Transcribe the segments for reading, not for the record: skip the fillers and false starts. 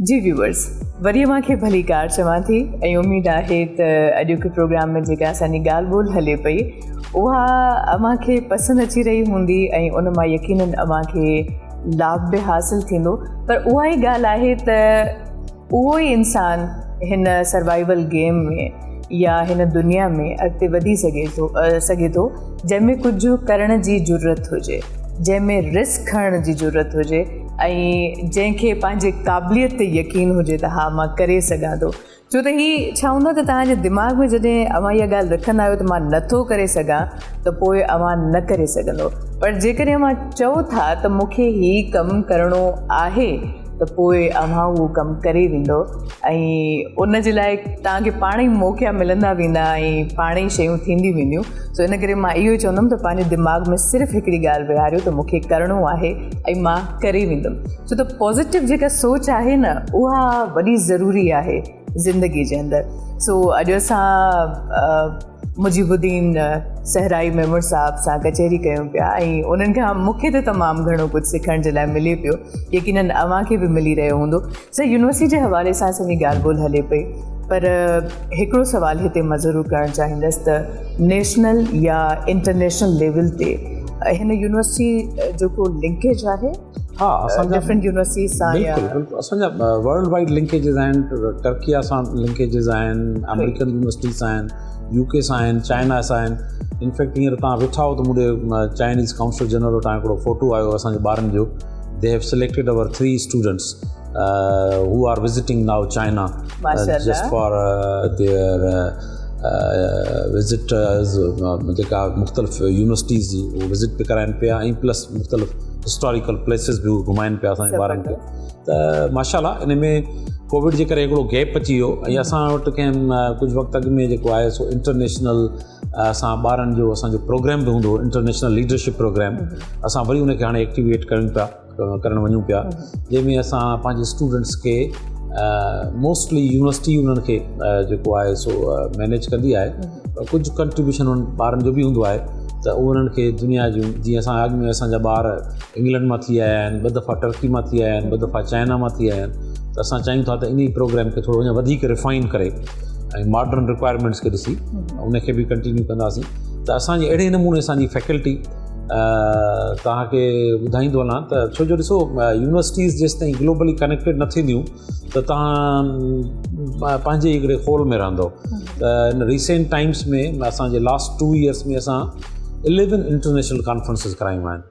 جي ويورز وري اوهان کي ڀليڪار چوان ٿي ۽ اميد آهي ته اڄوڪي پروگرام ۾ جيڪا اسان جي ڳالهه ٻولهه هلي پئي اها اوهان کي پسند اچي رهي هوندي ۽ ان مان يقينن اوهان کي لاڀ به حاصل ٿيندو پر اها ئي ڳالهه آهي ته اهو ئي انسان هن سروائيول گيم ۾ يا هن دنيا ۾ اڳتي وڌي سگهي ٿو سگهي ٿو جنهن ۾ ڪجهه ڪرڻ جي جرئت هجي جنهن ۾ رسڪ کڻڻ جي جرئت هجي ۽ جنهن کي پنهنجي قابليت تي يقين هجي ته ها مان ڪري سگهان ٿو ڇو ته هي ڇا هوندو آهي ته توهان جي دماغ ۾ جڏهن اوهان اها ڳالهه رکندا آهيو ته مان نٿو ڪري سگهان ته پوء اوهان نه ڪري سگهندو پر جيڪڏهن اوهان چئو ٿا ته مون کي هي ڪم ڪرڻو آهي ته پوء اوهان اهو ڪم ڪري ويندو ۽ ان جي لاء توهان کي پاڻ ئي موقعا ملندا ويندا ۽ پاڻ ئي شيون ٿينديون وينديون سو ان ڪري مان اهو ئي چوندم ته پنهنجي دماغ ۾ صرف هڪڙي ڳالهه ويهاريو ته مون کي ڪرڻو آهي ۽ مان ڪري ويندم ڇو ته پازيٽو جيڪا سوچ آهي نه اها وڏي ضروري آهي زندگي جي اندر سو اڄ اسان مجيب الدين صحرائي ميمڻ صاحب سان ڪچهري ڪيون پيا ۽ انهن کان مون کي ته تمام گهڻو ڪجهه سکڻ جي لاء ملي پيو يقينن اوهان کي به ملي رهيو هوندو سر يونيورسٽي جي حوالي سان اسان جي ڳالهه ٻولهه هلي پئي پر هڪڙو سوال هتي مان ضرور ڪرڻ چاهيندس ته نيشنل يا انٽرنيشنل ليول تي هن يونيورسٽي جو ڪو لنڪيج آهي ها اسان جا ڊفرنٽ يونيورسٽيز سان يا بلڪل بلڪل اسان جا ورلڊ وائيڊ لنڪيجز آهن ٽرڪيا سان لنڪيجز آهن آمريڪن يونيورسٽي سان آهن يو ڪي سان آهن چائنا سان آهن انفيڪٽ هينئر تان ويٺا هو ته مون ڏي چائنيز ڪائونسل جنرل وٽان هڪڙو فوٽو آيو اسان جي ٻارن جو they have selected our 3 students who are visiting now China just for their visit جيڪا مختلف يونيورسٽيز جي اهو وزٽ به ڪرائن پيا ۽ پلس مختلف هسٽاريڪل پليسز به گهمائن پيا اسانجي ٻارن کي ته ماشاء الله ان ۾ ڪووڊ جي ڪري هڪڙو گيپ اچي ويو ۽ اسان وٽ ڪنهن ڪجهه وقت اڳ ۾ جيڪو آهي سو انٽرنيشنل اسان ٻارن جو اسانجو پروگرام به هوندو هو انٽرنيشنل ليڊرشپ پروگرام اسان وري ان کي هاڻي ايڪٽيويٽ ڪريون پيا ڪرڻ وڃون پيا جنهن ۾ اسان پنهنجي اسٽوڊنٽس کي موسٽلي يونيورسٽي انهن کي جيڪو آهي سو مينيج ڪندي آهي ڪجهه ڪنٽريبيوشن انهن ٻارن جو به هوندو آهي ته اهو انهن کي دنيا جون جيئن اسان اڳ ۾ اسانجا ٻار انگلينڊ مان ٿي آيا آهن ٻه دفعا ٽرڪي مان ٿي آيا آهن ٻه دفعا چائنا مان ٿي آيا آهن ته اسان چاهيون ٿا ته انهي پروگرام کي ٿورو اڃا وڌيڪ ريفائن ڪري ۽ ماڊرن رڪوائرمينٽس کي ڏسي ان کي به ڪنٽينيو ڪنداسين ته اسانجي اهڙي نموني اسانجي فيڪلٽي توهان کي ٻڌائيندو هلان ته ڇو جو ڏسو يونيورسٽيز جيستائين گلوبلي ڪنيڪٽيڊ نه ٿينديون ته توهان پنهنجي هڪڙي خول ۾ رهندو ته هن ريسينٽ ٽائمس ۾ اسانجي لاسٽ ٽو ايئرس ۾ اسان اليون انٽرنيشنل ڪانفرنسز ڪرايون آهن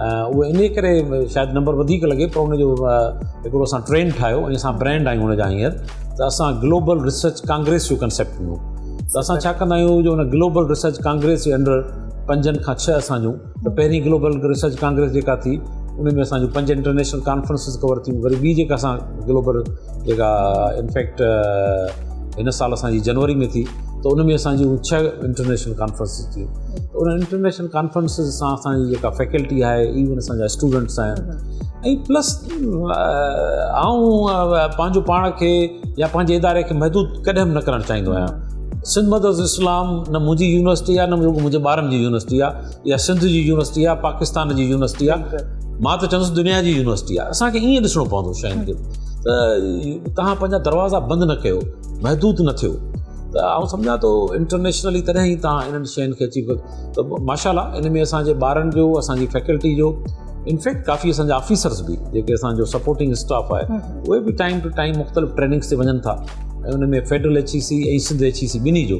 اهي ان ڪري شايد نمبر وڌيڪ لڳي پر ان جو هڪڙو اسان ٽرينڊ ٺاهيو ۽ اسان برانڊ آهيون ان جا هينئر ته اسان گلوبل ريسرچ ڪانگريس جو ڪنسيپٽ ڏنو ته اسان ڇا ڪندا آهيون جو ان گلوبل ريسرچ ڪانگريس جي انڊر پنجن کان ڇهه اسان جون ته پهرين گلوبل ريسرچ ڪانگريس جيڪا ٿي ان ۾ اسان جون پنج انٽرنيشنل ڪانفرنسز ڪور ٿيون وري ٻي جيڪا اسان گلوبل جيڪا انفيڪٽ هن سال اسان جي جنوري ۾ ٿي ته ان ۾ اسان جون ڇهه انٽرنيشنل ڪانفرنسز ٿيون ته ان انٽرنيشنل ڪانفرنسز سان اسان جي جيڪا فيڪلٽي آهي ايون اسان جا اسٽوڊنٽس آهن ۽ پلس آئون پنهنجو پاڻ کي يا پنهنجي اداري کي محدود ڪڏهن به نه ڪرڻ چاهيندو آهيان سنڌ مدرسة الاسلام نه منهنجي يونيورسٽي آهي نه منهنجي ٻارن جي يونيورسٽي آهي يا سنڌ جي يونيورسٽي آهي پاڪستان جي يونيورسٽي آهي مان ته چوندس دنيا جي يونيورسٽي آهي اسانکي ائين ڏسڻو پوندو شين کي ته توهان پنهنجا دروازا بند نه ڪيو محدود نه ٿيو ته آئون سمجهان ٿو انٽرنيشنلي تڏهن ئي توهان انهن شين کي اچيو ته ماشاء الله ان ۾ اسانجي ٻارن جو اسانجي فيڪلٽي جو انفيڪٽ ڪافي اسانجا آفيسرس به جيڪي اسانجو سپورٽنگ اسٽاف آهي اهي به ٽائيم ٽو ٽائيم مختلف ٽريننگس تي وڃن ٿا ۽ ان ۾ federal H E C ۽ Sindh H E C ٻنهي جو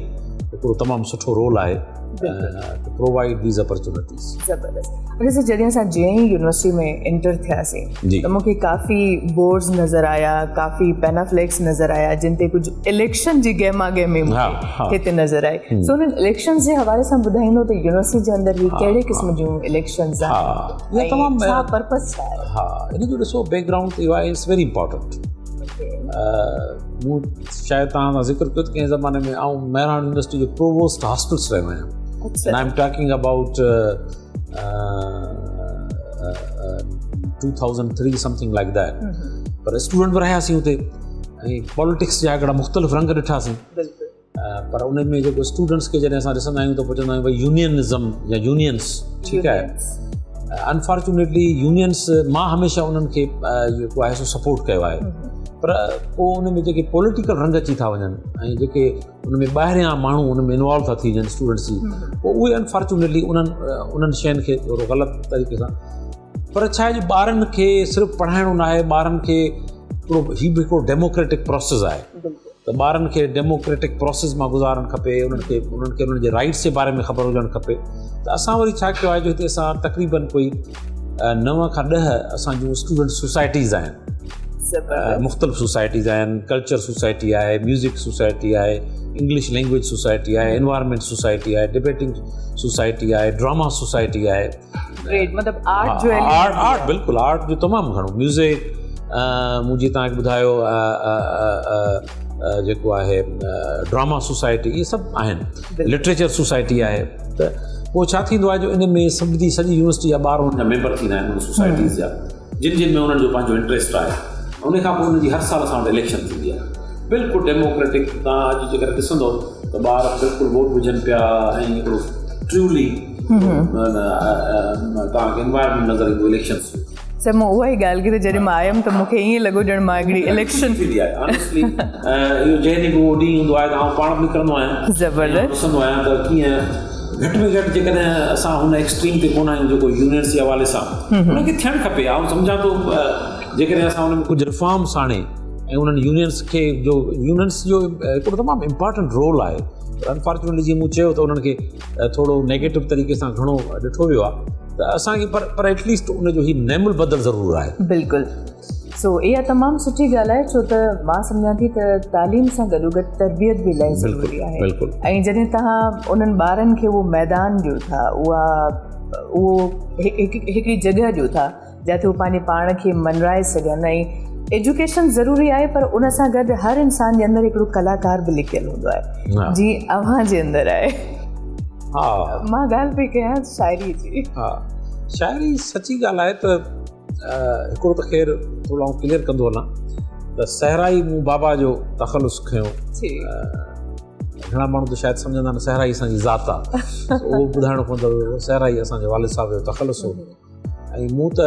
هڪڙو تمام سٺو رول آهي ٽو پرووائيڊ these opportunities. زبردست اچھا سر جڏهن اسان جي اين يونيورسٽي ۾ انٽر ٿياسين ته مون کي ڪافي بورڊز نظر آيا ڪافي پينافليڪس نظر آيا جن تي ڪجهه اليڪشن جي گهما گهمي مون کي هتي نظر آئي سو انهن اليڪشنز جي حوالي سان ٻڌائيندو ته يونيورسٽي جي اندر هي ڪهڙي قسم جون اليڪشنز آهن ۽ تمام ڇا پرپس ڇا آهي ها ان جو ڏسو بيڪ گرائونڊ اهو آهي it's very important مون شايد توهان سان ذڪر ڪيو ته ڪنهن زماني ۾ آئون مهراڻ يونيورسٽي جو پرووسٽ هاسٽلس رهيو آهيان and I am talking about 2003 something like that per student به رهياسين اتي ۽ پاليٽڪس جا هڪڙا مختلف رنگ ڏٺاسين پر ان ۾ جيڪو اسٽوڊنٽس کي جڏهن اسان ڏسندا آهيون ته پوء چوندا آهيون ڀئي يونينزم يا يونينس ٺيڪ آهي انفارچونيٽلي يونينس مان هميشه انهن کي جيڪو آهي سو سپورٽ ڪيو آهي. پر پوء ان ۾ جيڪي پوليٽيڪل رنگ اچي ٿا وڃن ۽ جيڪي ان ۾ ٻاهريان ماڻهو ان ۾ انوالو ٿا ٿي وڃن اسٽوڊنٽس جي پوء اهي انفارچونيٽلي انهن انهن شين کي ٿورو غلط طريقي سان پر ڇا آهي جو ٻارن کي صرف پڙهائڻو نه آهي ٻارن کي هڪڙو هي به هڪڙو ڊيموڪريٽڪ پروسيس آهي ته ٻارن کي ڊيموڪريٽڪ پروسيس مان گذارڻ کپي انهن کي انهن کي انهن جي رائٽس جي باري ۾ خبر هجڻ کپي ته اسان وري ڇا ڪيو آهي جو هتي اسان تقريبن ڪوئي 9 کان 10 اسان جون اسٽوڊنٽ سوسائٽيز آهن مختلف سوسائٽيز آهن ڪلچر سوسائٽي آهي ميوزڪ سوسائٽي آهي انگلش لينگويج سوسائٽي آهي انوائرمينٽ سوسائٽي آهي ڊبيٽنگ سوسائٽي آهي ڊراما سوسائٽي آهي مطلب آرٽ جو آرٽ آرٽ بلڪل آرٽ جو تمام گهڻو ميوزڪ مون جي تان کي ٻڌايو جيڪو آهي ڊراما سوسائٽي اهي سڀ آهن لٽريچر سوسائٽي آهي ته پوء ڇا ٿيندو آهي جو ان ۾ سڀ جي سڄي يونيورسٽي جا ٻار ان جا ميمبر ٿيندا آهن ان سوسائٽيز جا جن جن ۾ انهن جو پنهنجو انٽريسٽ آهي ان کان پوء ان جي هر سال اسان وٽ اليڪشن ٿيندي آهي بلڪل ڊيموڪريٽڪ تان اڄ جيڪڏهن ڏسندو ته ٻار بلڪل ووٽ وجهن پيا ۽ هڪڙو ٽرولي توهان کي انوائرمينٽ نظر ايندو اليڪشنس جو. سر مون اها ئي ڳالهه ڪئي ته جڏهن مان آيم ته مون کي ائين لڳو ڄڻ مان هڪڙي اليڪشن ٿيندي آهي آنيسٽلي اهو جنهن ڏينهن به اهو ڏينهن هوندو آهي ته آئون پاڻ به نڪرندو آهيان زبردست ڏسندو آهيان ته ڪيئن گهٽ ۾ گهٽ جيڪڏهن اسان هن ايڪسٽريم تي ڪونه آهيون جيڪو يونينس جي حوالي سان ان کي ٿيڻ کپي آئون سمجهان ٿو جيڪڏهن اسان ان ۾ ڪجهه ريفارمس آڻي ۽ انهن يونينس کي جو يونينس جو هڪڙو تمام امپارٽنٽ رول آهي پر انفارچونيٽلي جيئن مون چيو ته انهن کي ٿورو نيگيٽو طريقي سان گهڻو ڏٺو ويو آهي ته اسانکي پر پر ايٽليسٽ ان جو هي نعم البدل ضرور آهي. بلڪل سو اها تمام سٺي ڳالهه آهي ڇو ته مان سمجهان ٿي ته تعليم سان گڏوگڏ تربيت به الاهي ضروري آهي بلڪل ۽ جڏهن توهان انهن ٻارن کي اهو ميدان ڏيو ٿا اها اهو هڪڙي جڳهه ڏيو ٿا جتي هو پنهنجي پاڻ کي منرائي سگهن ۽ ايجوڪيشن ضروري آهي پر ان سان گڏ هر انسان جي اندر هڪڙو ڪلاڪار به لڪيل هوندو آهي جي اوهان جي اندر آهي. ها مان ڳالهه پئي ڪيان شاعري جي. ها شاعري سچي ڳالهه آهي ته هڪڙو ته خير ٿورو آئون ڪليئر ڪندو هلان ته صحرائي مون بابا جو تخلص کنيو. گهڻا ماڻهو ته شايد سمجهندا آهن صحرائي اسان جي ذات آهي اهو ٻڌائڻو پوندو صحرائي اسان جي والد صاحب جو تخلص هو ۽ مون ته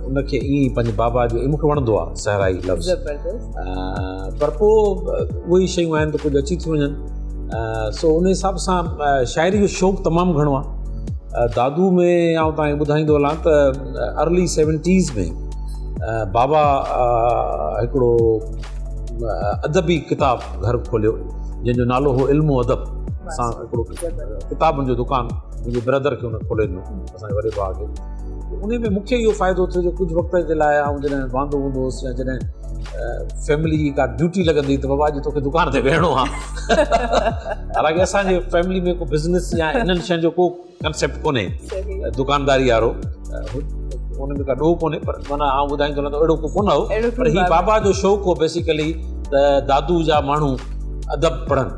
ان کي ائين ئي پنهنجي بابا جو مون کي وڻندو آهي صحرائي لفظ پر پوء اهي ئي شيون آهن ته ڪجهه اچي ٿيون وڃن سو ان حساب سان شاعري جو شوق تمام گهڻو آهي دادو ۾ آئون تان کي ٻڌائيندو هلان ته ارلي سيونٽيز ۾ بابا هڪڙو ادبي ڪتاب گهر کوليو جنهن جو نالو هو علم و ادب سان هڪڙو ڪتابن جو دڪان منهنجي برادر کي ان کولي ڏنو اسان جي وڏي ڀاء کي ان ۾ مونکي اهو فائدو ٿيو جو ڪجهه وقت جي لاء آئون جڏهن واندو هوندو هوس يا جڏهن فيملي جي ڪا ڊيوٽي لڳندي ته بابا اڄ توکي دڪان تي ويهڻو آهي حالانڪه اسان جي فيملي ۾ ڪو بزنس يا انهن شين جو ڪو ڪنسيپٽ ڪونهي دڪانداري وارو ان ۾ ڪا ڏوهه ڪونهي پر معنيٰ آئون ٻڌائيندو هلان ته اهڙو ڪو ڪونه هو پر هي بابا جو شوق هو بيسيڪلي ته دادو جا ماڻهو ادب پڙهن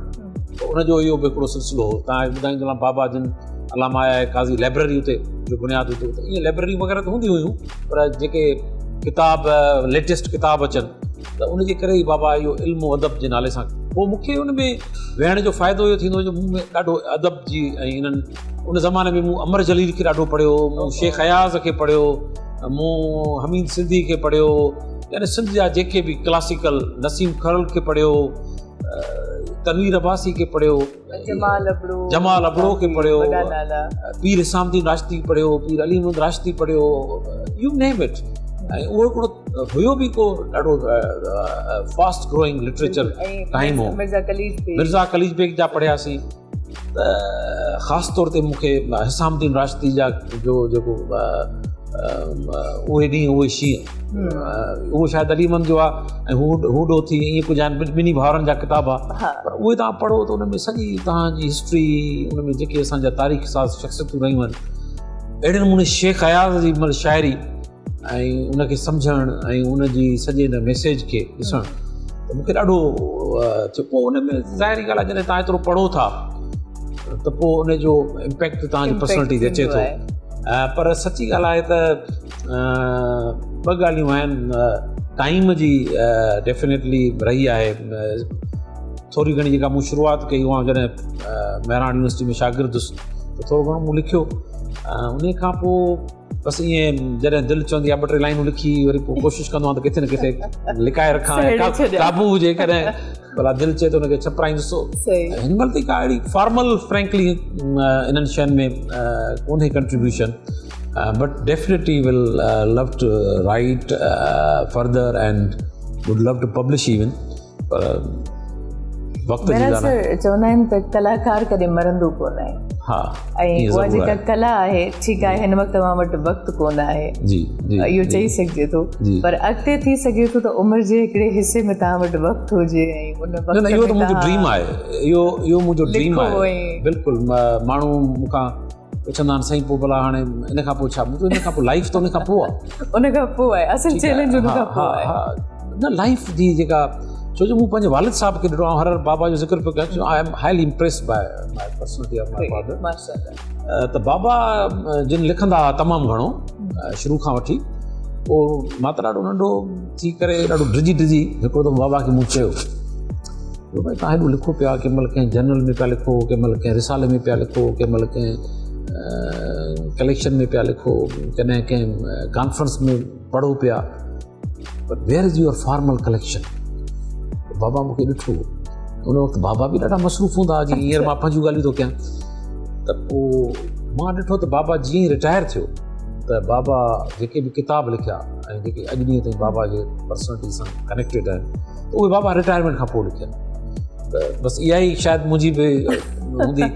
ته ان جو اهو به هڪڙو سلسلو هو تان ٻڌائيندو هلان بابا جن علامه آء آء قاضي لائبريري اتي جو بنياد هوندو ته ائين لائبريري وغيره ته هونديون هيون پر جيڪي ڪتاب ليٽيسٽ ڪتاب اچن ته ان جي ڪري ئي بابا اهو علم و ادب جي نالي سان پوء مون کي ان ۾ ويهڻ جو فائدو اهو ٿيندو جو مون ۾ ڏاڍو ادب جي ۽ انهن ان زماني ۾ مون امر جليل کي ڏاڍو پڙهيو مون شيخ اياز کي پڙهيو مون حميد سنڌي کي پڙهيو يعني سنڌ جا جيڪي به ڪلاسيڪل نسيم کرل کي پڙهيو تنوير عباسي کي پڙهيو جمال ابڙو جمال ابڙو کي پڙهيو پير حسام الدين راشدي پڙهيو پير علي محمد راشدي پڙهيو يو نيم it ۽ اهو هڪڙو هيو به ڪو ڏاڍو فاسٽ گروئنگ لٽريچر ٽائيم هو مرزا قليچ بيگ مرزا قليچ بيگ جا پڙهياسين ته خاص طور تي مون کي حسام الدين راشدي جا جو جيڪو اهي ڏينهن اهي شينهن اهو شايد علي محمد جو آهي ۽ هو هو ڏو ٿي ائين ڪجهه آهن ٻنهي ڀائرن جا ڪتاب آهي پر اهي توهان پڙهو ته ان ۾ سڄي توهان جي هسٽري ان ۾ جيڪي اسان جا تاريخ ساز شخصيتون رهيون آهن اهڙي نموني شيخ اياز جي مطلب شاعري ۽ ان کي سمجهڻ ۽ ان جي سڄي ان ميسيج کي ڏسڻ ته مونکي ڏاڍو ٿيو پوء ان ۾ ظاهري ڳالهه آهي جڏهن توهان ايترو پڙهو ٿا ته پوء ان جو امپيڪٽ توهان جي پرسنالٽي تي اچي ٿو پر سچي ڳالهه آهي ته ٻه ڳالهيون آهن ٽائيم جي ڊيفنيٽلي رهي آهي ٿوري گهڻي جيڪا مون شروعات ڪئي اها جڏهن مهراڻ يونيورسٽي ۾ شاگرد هوس ته ٿورو گهڻو مون لکيو ان کان پوء بس ائين جڏهن دل چوندي آهي ٻه ٽي لائنون لکي وري پوء ڪوشش ڪندو آهيان ته ڪٿي نه ڪٿي لڪائي رکان قابو هجي ڪڏهن ڀلا دل چئي ته ان کي ڇپرائيندس. هن مهل تائين ڪا اهڙي فارمل فرينڪلي انهن شين ۾ ڪونهي contribution, but definitely will love to write further and would love to publish even, پر وقت جي ڳالهه آهي. چوندا آهن ته ڪلاڪار ڪڏهن مرندو ڪونه آهي. ها، ۽ اها جيڪا ڪلا آهي، ٺيڪ آهي هن وقت اوهان وٽ وقت ڪونه آهي، جي جي اهو چئي سگهجي ٿو، پر اڳتي ٿي سگهي ٿو ته عمر جي هڪڙي حصي ۾ توهان وٽ وقت هجي ۽ ان وقت نه اهو ته منهنجو ڊريم آهي، اهو منهنجو ڊريم آهي بلڪل. ماڻهو مون کان پڇندا آهن سائين پوء ڀلا هاڻي ان کان پوء ڇا؟ ان کان پوء لائف ته ان کان پوء آهي، ان کان پوء آهي اصل چئلينج ان کان پوء آهي. ها نه لائف جي جيڪا، ڇو جو مون پنهنجي والد صاحب کي ڏٺو، آئون هر هر بابا جو ذڪر پيو ڪيان، I am highly impressed by my personality of my father. ته بابا جن لکندا هئا تمام گهڻو شروع کان وٺي، پوء مان ته ڏاڍو ننڍو ٿي ڪري ڏاڍو ڊڄي ڊڄي هڪڙو دفعو بابا کي مون چيو، ڀائي توهان هيڏو لکو پيا، ڪنهن مهل ڪنهن جرنل ۾ پيا لکو، ڪنهن مهل ڪنهن رسالي ۾ پيا لکو، ڪنهن مهل ڪنهن ڪليڪشن ۾ پيا لکو، ڪڏهن ڪنهن ڪانفرنس ۾ پڙهو پيا، but where is your formal collection? بابا مون کي ڏٺو، ان وقت بابا به ڏاڍا مصروف هوندا هئا، جيئن هينئر مان پنهنجون ڳالهيون ٿو ڪيان. ته پوء مان ڏٺو ته بابا جيئن ئي رٽائر ٿيو ته بابا جيڪي به ڪتاب لکيا ۽ جيڪي اڄ ڏينهن تائين بابا جي پرسنلٽي سان ڪنيڪٽيڊ آهن، ته اهي بابا رٽائرمينٽ کان پوء لکيا. ته بس اها ئي شايد منهنجي به هوندي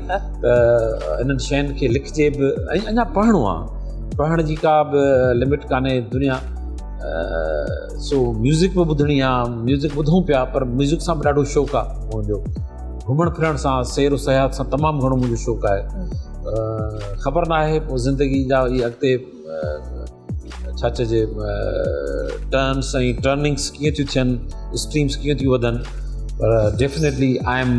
ته انهن شين کي لکجي به ۽ اڃا پڙهڻو آهي، پڙهڻ جي ڪا به لمٽ ڪانهي دنيا. سو ميوزڪ به ٻڌڻي آ، ميوزڪ ٻڌون پيا، پر ميوزڪ سان به ڏاڍو شوق آ منهنجو، گهمڻ ڦرڻ سان، سير و سياحت سان تمام گهڻو منهنجو شوق آهي. خبر نه آهي پوء زندگي جا اهي اڳتي ڇا چئجي ٽرنس ۽ ٽرننگس ڪيئن ٿيون ٿين، اسٽريمس ڪيئن ٿيون وڌن، پر definitely I am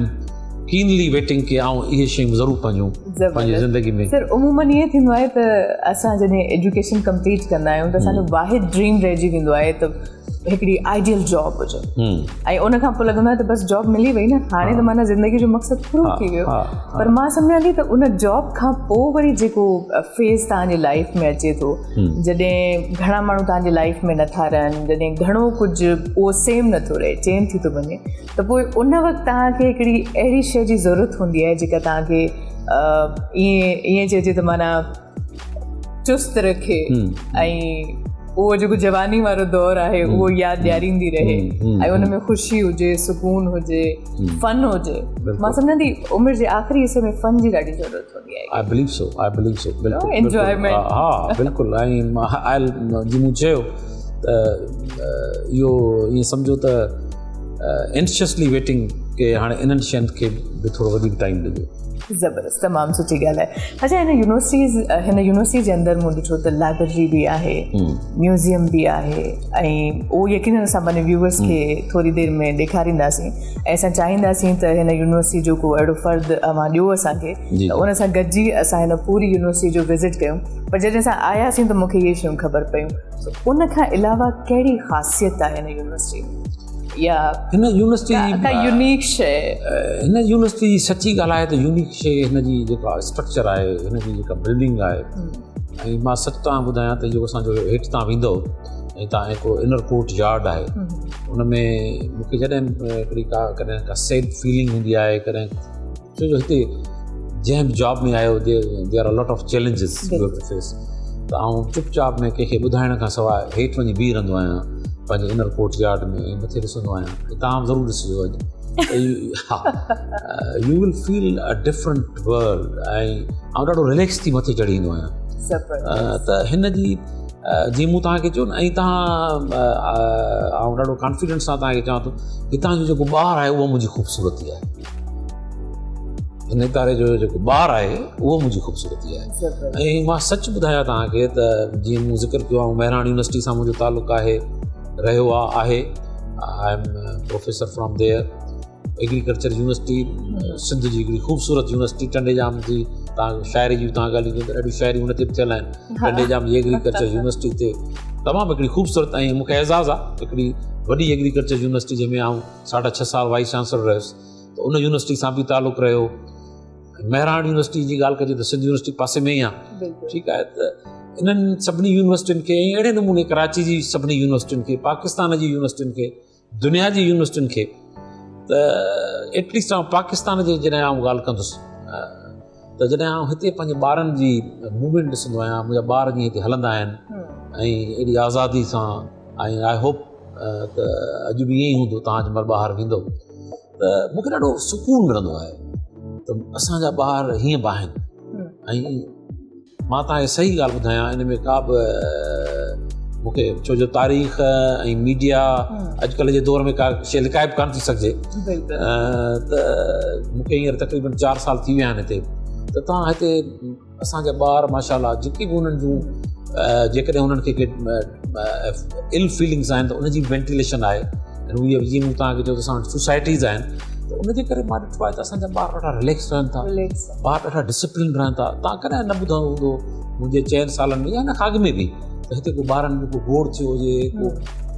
keenly waiting ڪي آئون اهي شيون ضرور پنهنجون پنهنجي زندگي ۾. سر عمومن ائين ٿيندو آهي ته اسان جڏهن ايجوڪيشن ڪمپليٽ ڪندا آهيون ته اسان جو واحد ڊريم رهجي ويندو آهي ته هڪڙي آئيڊيل جاب هجي، ۽ ان کان پوء لڳندو آهي ته بس جاب ملي وئي نه، هاڻي ته معنيٰ زندگي جو مقصد پورو ٿي ويو. پر مان سمجهان ٿي ته ان جاب کان پوء وري جيڪو فيز توهان جي لائف ۾ اچي ٿو، جڏهن گهڻا ماڻهو توهان جي لائف ۾ نٿا رهن، جڏهن گهڻو ڪجهه اهو سيم نٿو رهي، چينج ٿي ٿو وڃي، ته پوء ان وقت توهان کي هڪڙي اهڙي شيء جي ضرورت هوندي آهي جيڪا توهان کي ائين چئجي ته معنيٰ چست رکي ۽ اهو جيڪو جواني وارو دور آهي اهو ياد ڏياريندي رهي ۽ ان ۾ خوشي هجي، سڪون هجي، فن هجي. مان سمجهان ٿي عمر جي آخري حصي ۾ فن جي ڏاڍي ضرورت هوندي آهي. I believe so, I believe so, بلڪل انجوائمينٽ. ها بلڪل، ۽ جي مون چيو ته اهو ائين سمجهو ته اينشسلي ويٽنگ ڪي هاڻي انهن شين کي به ٿورو وڌيڪ ٽائيم ڏجو. زبردست، تمام سٺي ڳالهه آهي. اڇا هن يونيورسٽيز، هن يونيورسٽي جي اندر مون ڏٺو ته لائبريري به آهي، ميوزيم به آهي، ۽ اهو يقينن اسان پنهنجي ويوورس کي ٿوري دير ۾ ڏيکارينداسين، ۽ اسان چاهينداسين ته هن يونيورسٽي جو ڪو اهڙو فرد اوهان ڏيو اسان کي ته ان سان گڏجي اسان هن پوري يونيورسٽي جو وزٽ ڪيون. پر جڏهن اسان آياسين ته مون کي اهي شيون خبر پيون. سو ان کان علاوه ڪهڙي خاصيت آهي هن يونيورسٽي ۾ يا هن يونيورسٽي جي ڪا يونيڪ شيء؟ هن يونيورسٽي جي سچي ڳالهه آهي ته يونيڪ شيء هن جي جيڪا اسٽرڪچر آهي، هن جي جيڪا بلڊنگ آهي. ۽ مان سچ تان ٻڌايان ته جيڪو اسان جو هيٺ تان ويندو ۽ تان هڪڙو انر ڪورٽ يارڊ آهي، ان ۾ مونکي جڏهن هڪڙي ڪا ڪڏهن ڪا سيڊ فيلنگ هوندي آهي ڪڏهن، ڇو جو هتي جنهن به جاب ۾ آيو there are lot of challenges you have to face, ته آئون چپ چاپ ۾ ڪنهن کي ٻڌائڻ کان سواء هيٺ وڃي بيهي رهندو آهيان پنهنجي انر ڪورٽ يارڊ ۾ ۽ مٿي ڏسندو آهيان. ۽ توهان به ضرور ڏسجو اڄ، ها you will feel a different world, ۽ آئون ڏاڍو رليڪس ٿي مٿي چڙهي ايندو آهيان. ته هن جي جيئن مون توهان کي چيو نه، ۽ توهان آئون ڏاڍو ڪانفيڊنس سان توهان کي چوان ٿو هتان جو جيڪو ٻار آهي اهو منهنجي خوبصورتي آهي، هن اداري جو جيڪو ٻار آهي اهو منهنجي خوبصورتي آهي. ۽ مان سچ ٻڌايان توهان کي ته جيئن مون ذڪر ڪيو آهي مهراڻ يونيورسٽي سان منهنجو تعلق آهي رهيو آهي، I am professor from there. Agriculture university Sindh جي هڪڙي خوبصورت يونيورسٽي ٽنڊي ڄام جي، توهان شاعري جون توهان ڳالهيون ڪيون ته ڏاڍيون شاعريون هن تي به ٿيل آهن. ٽنڊي ڄام جي ايگريڪلچر يونيورسٽي تي تمام هڪڙي خوبصورت ۽ مونکي اعزاز آهي هڪڙي وڏي ايگريڪلچر يونيورسٽي جنهن ۾ آئون 6.5 سال وائيس چانسلر رهيس، ته ان يونيورسٽي سان به تعلق رهيو. مهراڻ يونيورسٽي جي ڳالهه ڪجي ته سنڌ يونيورسٽي پاسي ۾ ئي آهي، ٺيڪ آهي. ته انهن سڀني يونيورسٽين کي ۽ اهڙي نموني ڪراچي جي سڀني يونيورسٽين کي پاڪستان جي يونيورسٽين کي دنيا جي يونيورسٽين کي ته ايٽليسٽ آئون پاڪستان جي جڏهن آئون ڳالهه ڪندس ته جڏهن آئون هتي پنهنجي ٻارن جي موومينٽ ڏسندو آهيان منهنجا ٻار جيئن هتي هلندا آهن ۽ ايڏي آزادي سان ۽ I hope ته اڄ به ائين ئي هوندو تان جنهن مهل ٻاهر ويندو ته مونکي ڏاڍو سڪون ملندو آهي ته اسانجا ٻار هيئن به آهن ۽ مان توهان کي صحيح ڳالهه ٻڌايان ان ۾ ڪا به مون کي ڇو جو تاريخ ۽ ميڊيا اڄڪلهه جي دور ۾ ڪا شيء لڪائي به ڪانه ٿي سگهجي ته مون کي هينئر تقريبن چار سال ٿي ويا آهن هتي ته توهان هتي اسانجا ٻار ماشاء الله جيڪي به انهن جون جيڪڏهن انهن کي ڪي ال فيلنگس آهن ته ان جي وينٽيليشن آهي اهي جيئن مون توهان کي چيو ته اسان وٽ سوسائٽيز آهن ته ان جي ڪري مان ڏٺو آهي ته اسانجا ٻار ڏاڍا رليڪس رهن ٿا ٻار ڏاڍا ڊسپلن رهن ٿا تان ڪڏهن نه ٻڌو هوندو منهنجي چئن سالن ۾ يا ان کان اڳ ۾ به ته هتي ڪو ٻارن ۾ ڪو گوڙ ٿيو هجي ڪو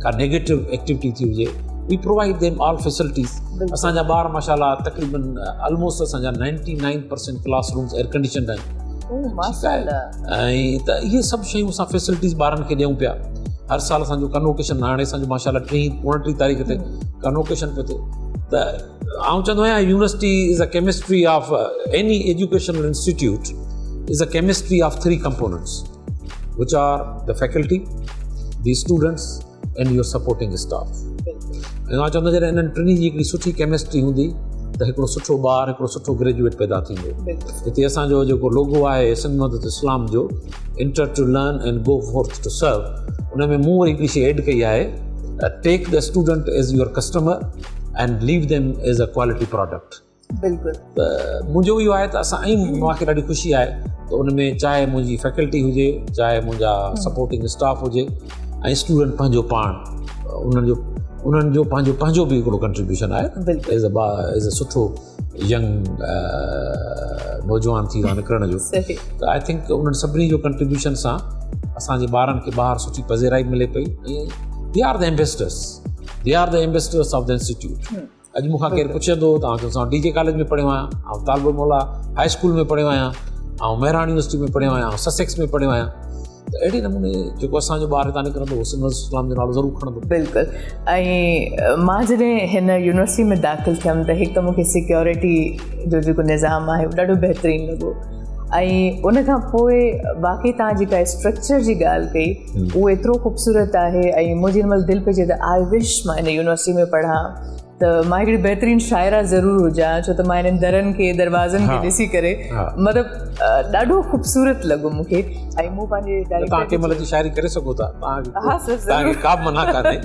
ڪا نيگيٽو ايڪٽيوٽي ٿي هجي we provide them all facilities اسان جا ٻار ماشاء الله تقريبن آلموسٽ اسان جا 99% ڪلاس رومز ايئر ڪنڊيشنڊ آهن ۽ ته اهي سڀ شيون اسان فيسلٽيز ٻارن کي ڏيون پيا هر سال اسان جو ڪنوڪيشن هاڻي اسان جو ماشاء الله ٽيهه اوڻٽيهه تاريخ تي ڪنوڪيشن پيو ٿئي ته آئون چوندو آهيان university is a chemistry of any educational institute is a chemistry of three components which are the faculty the students and your supporting staff ۽ آئون چوندو جڏهن انهن ٽنهي جي هڪڙي سٺي ڪيمسٽري هوندي ته هڪڙو سٺو ٻار هڪڙو سٺو گريجوئيٽ پيدا ٿيندو هتي اسان جو جيڪو لوگو آهي سنڌ مدد اسلام جو enter to learn and go forth to serve ان ۾ مون وري هڪڙي شي ايڊ ڪئي آهي take the student as your customer and leave them as a quality product بلڪل ته منهنجو اهو آهي ته اسان ۽ مون کي ڏاڍي خوشي آهي ته ان ۾ چاهي منهنجي فيڪلٽي هجي چاهي منهنجا سپورٽنگ اسٽاف هجي ۽ اسٽوڊنٽ پنهنجو پاڻ انهن جو انهن جو پنهنجو پنهنجو به هڪڙو ڪنٽريبيوشن آهي ايز اي ايز اي سٺو ينگ نوجوان ٿي نڪرڻ جو ته I think انهن سڀني جو ڪنٽريبيوشن سان اسانجي ٻارن کي ٻاهر سٺي پذيرائي ملي پئي ۽ they are the ambassadors they are the ambassadors of the institute اڄ مون کان ڪير پڇندو ته آئون چوندس ڊي جي ڪاليج ۾ پڙهيو آهيان آئون طالب الموليٰ هاء اسڪول ۾ پڙهيو آهيان آئون مهراڻ يونيورسٽي ۾ پڙهيو آهيان آئون سسيڪس ۾ پڙهيو آهيان ته اهڙي نموني جيڪو اسان جو ٻار هتان نڪرندو هو سنڌ اسلام جو نالو ضرور کڻندو. بلڪل ۽ مان جڏهن هن يونيورسٽي ۾ داخل ٿيم ته هڪ ته مون کي سيڪيورٽي جو جيڪو نظام آهي اهو ڏاڍو بهترين لڳو ۽ ان کان پوء باقي تان جيڪا اسٽرڪچر جي ڳالهه ڪئي اهو ايترو خوبصورت آهي ۽ منهنجي هن مهل دل پئي چئي ته آء وش مان هن يونيورسٽي ۾ پڙهان ته مان هڪڙي بهترين شاعره ضرور هجان ڇو ته مان هنن درن کي دروازن کي ڏسي ڪري مطلب ڏاڍو خوبصورت لڳو مون کي ۽ مون پنهنجي ڊائريڪٽر توهان ڪنهن مهل اچي شاعري ڪري سگهو ٿا ها سر توهان کي ڪا به منع ڪانهي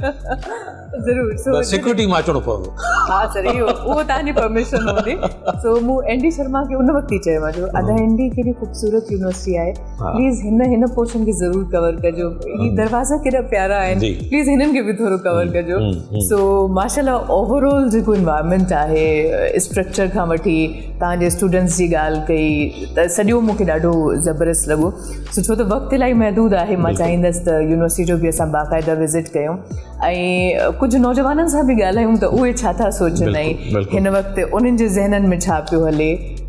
ضرور سو سيڪيورٽي مان اچڻو پوندو ها سر اهو اهو توهان جي پرميشن هوندي سو مون اين ڊي شرما کي ان وقت ئي چيو مان چيو ادا اين ڊي ڪيڏي خوبصورت يونيورسٽي آهي پليز هن هن پورشن کي ضرور ڪور ڪجو هي دروازا ڪيڏا پيارا آهن پليز هنن کي به ٿورو ڪور ڪجو سو ماشاء الله اوور آل جيڪو انوائرمينٽ آهي اسٽرڪچر کان وٺي توهان جي اسٽوڊنٽس جي ڳالهه ڪئي ته سڄو مون کي ڏاڍو زبردست لڳو سو ڇو ته وقت الاهي محدود آهي مان چاهيندس ته يونيورسٽي جو به اسان باقاعده وزٽ ڪيون ۽ ڪجهه نوجوانن سان به ڳالهايون ته اهي ڇا ٿا سوچن ۽ هن وقت انهن جي ذهنن ۾ ڇا پيو هلي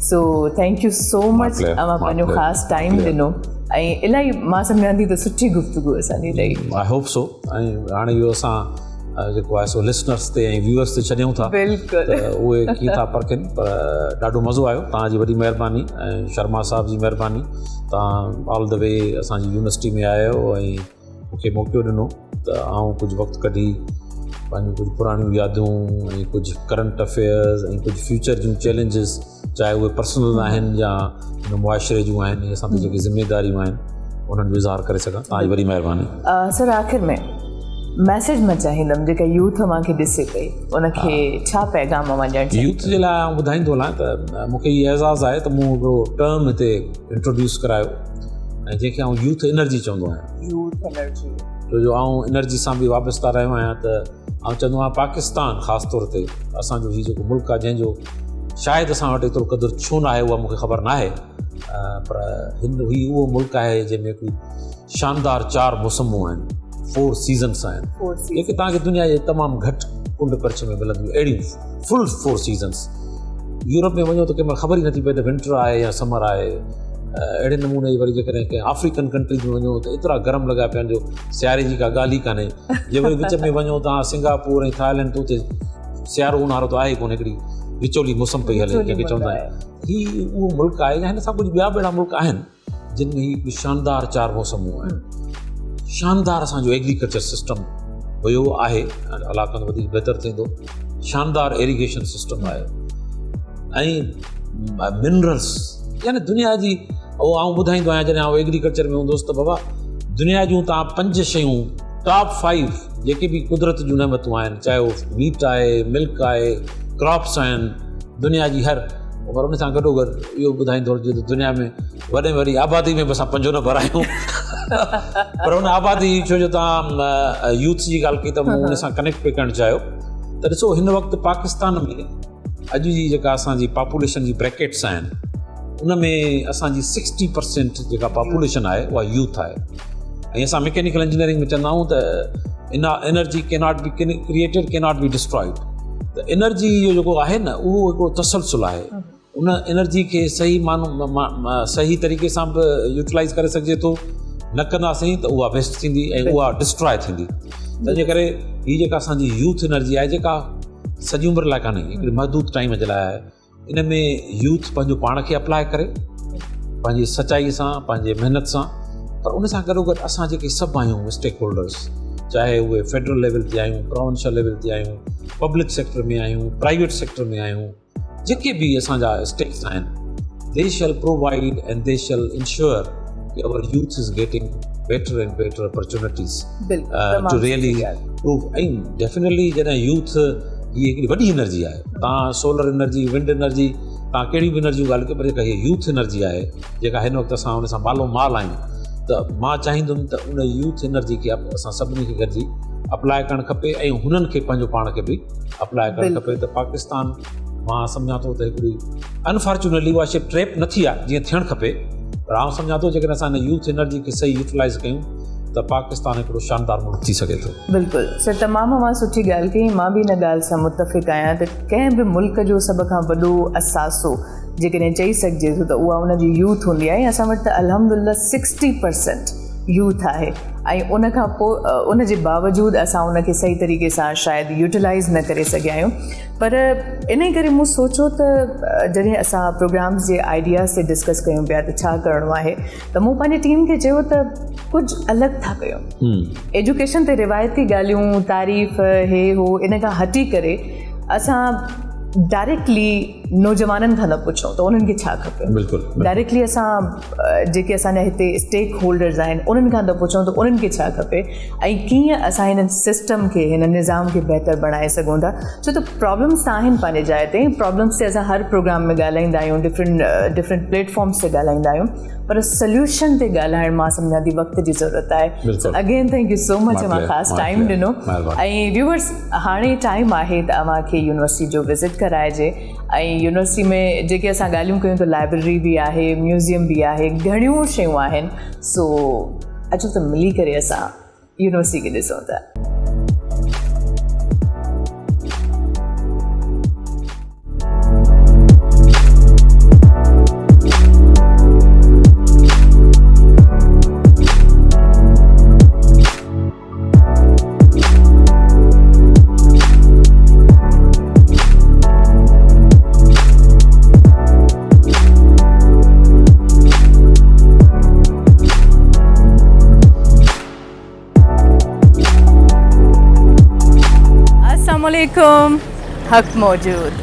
so thank you so much اوهان پنهنجو خاص ٽائيم ڏنو ۽ الاهي مان سمجهان ٿي ته سٺي گفتگو اسان جي رهي. I hope سو ۽ هاڻي اهو اسان جيڪو آهي سو لسنرس تي ۽ ويورس تي ڇڏيون ٿا بلڪل ته اهي ڪيئن ٿا پرکين پر ڏاڍو مزو آيو توهان جي وڏي مهرباني ۽ شرما صاحب جي مهرباني توهان آل the V اسان جي يونيورسٽي ۾ آيا آهيو ۽ مون کي موقعو ڏنو ته آئون ڪجهه وقت ڪڍي پنهنجون ڪجهه پراڻيون يادون ۽ ڪجهه ڪرنٽ افيئرز ۽ ڪجهه فيوچر جون چئلينجز چاهي اهي پرسنل آهن يا هن معاشري جون آهن يا اسان تي جيڪي ذميداريون آهن انهن جو اظهار ڪري سگهان توهان جي وڏي مهرباني. سر آخر ۾ ميسيج مان چاهيندم جيڪا يوٿ اوهان کي ڏسي پئي ان کي ڇا پيغام اوهان ڏيڻ چاهيندو؟ يوٿ جي لاء آئون ٻڌائيندو هلان ته مون کي هي اعزاز آهي ته مون هڪڙو ٽرم هتي انٽروڊيوس ڪرايو ۽ جنهن کي آئون يوٿ انرجي چوندو آهيان. يوٿ انرجي ڇو جو آئون انرجي سان به وابسته رهيو آهيان ته آئون چوندو آهيان پاڪستان خاص طور تي اسان جو هي جيڪو ملڪ آهي جنهن جو شايد اسان وٽ ايترو قدر ڇو نه آهي اها مونکي خبر نه آهي پر هن هي اهو ملڪ آهي جنهن ۾ هڪڙي شاندار چار موسمون آهن فور سيزنس آهن جيڪي توهان کي دنيا جي تمام گهٽ ڪنڊ ڪڙڇ ۾ ملنديون اهڙيون فل فور سيزنس يورپ ۾ وڃو ته ڪنهن مهل خبر ئي نٿي پئي ته ونٽر آهي يا سمر آهي. اهڙي نموني وري جيڪڏهن ڪنهن آفريڪن ڪنٽريز ۾ وڃو ته ايترا گرم لڳا پيا آهن جو سياري جي ڪا ڳالهه ئي ڪانهي جي وري وچ ۾ وڃو توهان سنگاپور ۽ ٿائلينڊ ته اتي سيارو اونهارو ته آهي ئي ڪونه هڪڙي وچولي موسم پئي هلي جنهن کي چوندا آهن هي اهو ملڪ آهي يا هن سان ڪجهه ٻيا به اهڙا ملڪ آهن جن ۾ هي شاندار چار موسمون آهن شاندار اسانجو ايگريڪلچر سسٽم هيو آهي الله ڪندو وڌيڪ بهتر ٿيندو شاندار ايريگيشن سسٽم آهي ۽ منرلس يعني دنيا جي اهو آئون ٻڌائيندو آهيان جڏهن آئون ايگريڪلچر ۾ هوندو هوس ته بابا دنيا جون تان پنج شيون ٽاپ فائيو جيڪي به قدرت جون نعمتون آهن چاهي اهو ميٽ آهي ملڪ آهي ڪراپس آهن دنيا جي هر پر ان سان گڏو گڏ اهو ٻڌائيندو هجي ته دنيا ۾ وڏي ۾ وڏي آبادي ۾ به اسان پنجو نمبر آهيون پر ان آبادي ڇو جو توهان يوٿ جي ڳالهه ڪئي ته مون ان سان ڪنيڪٽ پئي ڪرڻ چاهيو ته ڏسو هن وقت پاڪستان ۾ اڄ جي جيڪا اسان جي پاپوليشن جي بريڪيٽس آهن ان ۾ اسان جي سڪسٽي پرسينٽ جيڪا پاپوليشن آهي اها يوٿ آهي ۽ اسان مڪينيڪل انجنيئرنگ ۾ چوندا آهيون ته energy cannot be created cannot be destroyed ته انرجي جو جيڪو آهي نه اهو هڪڙو تسلسل آهي ان انرجي کي صحيح معنو صحيح طريقي سان به يوٽيلائز ڪري سگهجي ٿو نه ڪنداسين ته اها ويسٽ ٿيندي ۽ اها ڊسٽرائي ٿيندي تنهنجي ڪري هي جيڪا اسانجي يوٿ انرجي آهي جيڪا سڄي عمر لاء ڪانهي هڪڙي محدود ٽائيم جي لاء آهي ان ۾ يوٿ پنهنجو پاڻ کي اپلاء ڪري پنهنجي سچائي سان پنهنجي محنت سان پر ان سان گڏو گڏ اسان جيڪي سڀ آهيون اسٽيڪ هولڊرس چاهي اهي فيڊرل ليول تي آهيون پراونشل ليول تي آهيون پبلڪ سيڪٽر ۾ آهيون پرائيويٽ سيڪٽر ۾ آهيون جيڪي به اسان جا اسٽيڪس آهن they shall provide and they shall ensure our youth is getting better and better opportunities to really prove ۽ definitely جڏهن يوٿ هي هڪڙي وڏي انرجي آهي تان سولر انرجي ونڊ انرجي تان ڪهڙيون به انرجيون ڳالهه ڪيو پر جيڪا هي يوٿ انرجي آهي جيڪا هن وقت اسان ان سان مالو مال آهيون ته مان چاهيندم ته ان يوٿ انرجي کي اسان سڀني کي گڏجي اپلاء ڪرڻ کپي ۽ هنن کي پنهنجو پاڻ کي به اپلاء ڪرڻ کپي ته پاڪستان مان سمجهان ٿو ته هڪڙي انفارچونيٽلي اها شي ٽريپ نه ٿي آهي جيئن ٿيڻ کپي پر آئون سمجهان ٿو جيڪڏهن اسان هن يوٿ انرجي کي صحيح يوٽيلائز ڪيون ته پاڪستان هڪڙو شاندار ملڪ ٿي سگهي ٿو. بلڪل سر تمام اوهان سٺي ڳالهه ڪئي مان به ان ڳالهه سان متفق آهيان ته ڪنهن به ملڪ جو سڀ کان وڏو اثاثو جيڪڏهن چئي سگهجي ٿو ته اها ان جي يوٿ هوندي آهي اسان وٽ ته الحمدلله سڪسٽي پرسنٽ يوٿ آهي ۽ ان کان پوء ان جي باوجود اسان ان کي صحيح طريقي سان شايد يوٽيلائز نه ڪري سگهيا آهيون پر انهي ڪري مون سوچيو ته جڏهن اسان پروگرامز جي آئيڊياز تي ڊسڪس ڪيون پيا ته ڇا ڪرڻو آهي ته مون پنهنجي ٽيم کي چيو ته ڪجهه الڳ ٿا ڪيون ايجوڪيشن تي روايتي ڳالهيون تعريف هي هو ان کان هٽي ڪري اسان ڊائريڪٽلي نوجوانن کان نه پڇون ته انهن کي ڇا کپي بلڪل ڊائريڪٽلي اسان جيڪي اسان جا هتي اسٽيڪ هولڊرز آهن انهن کان ته پڇون ته انهن کي ڇا کپي ۽ ڪيئن اسان هن سسٽم کي هن نظام کي بهتر بڻائي سگهون ٿا ڇو ته پرابلمس ته آهن پنهنجي جاء تي پرابلمس تي اسان هر پروگرام ۾ ڳالهائيندا آهيون ڊفرنٽ ڊفرنٽ پليٽ فارمس تي ڳالهائيندا آهيون پر سليوشن تي ڳالهائڻ مان سمجهان ٿي وقت جي ضرورت آهي اگين thank you سو مچ اوهان خاص ٽائيم ڏنو ۽ ويورس هاڻي ٽائيم آهي ته اوهان کي يونيورسٽي جو وزٽ ڪرائجي ۽ يونيورسٽي ۾ جيڪي اسان ڳالهيون ڪيون ته لائبريري به آهي ميوزيم به آهي گهڻيون شيون آهن سو اچو ته ملي ڪري اسان يونيورسٽي کي ڏسون ٿا. السلام عليڪم حق موجود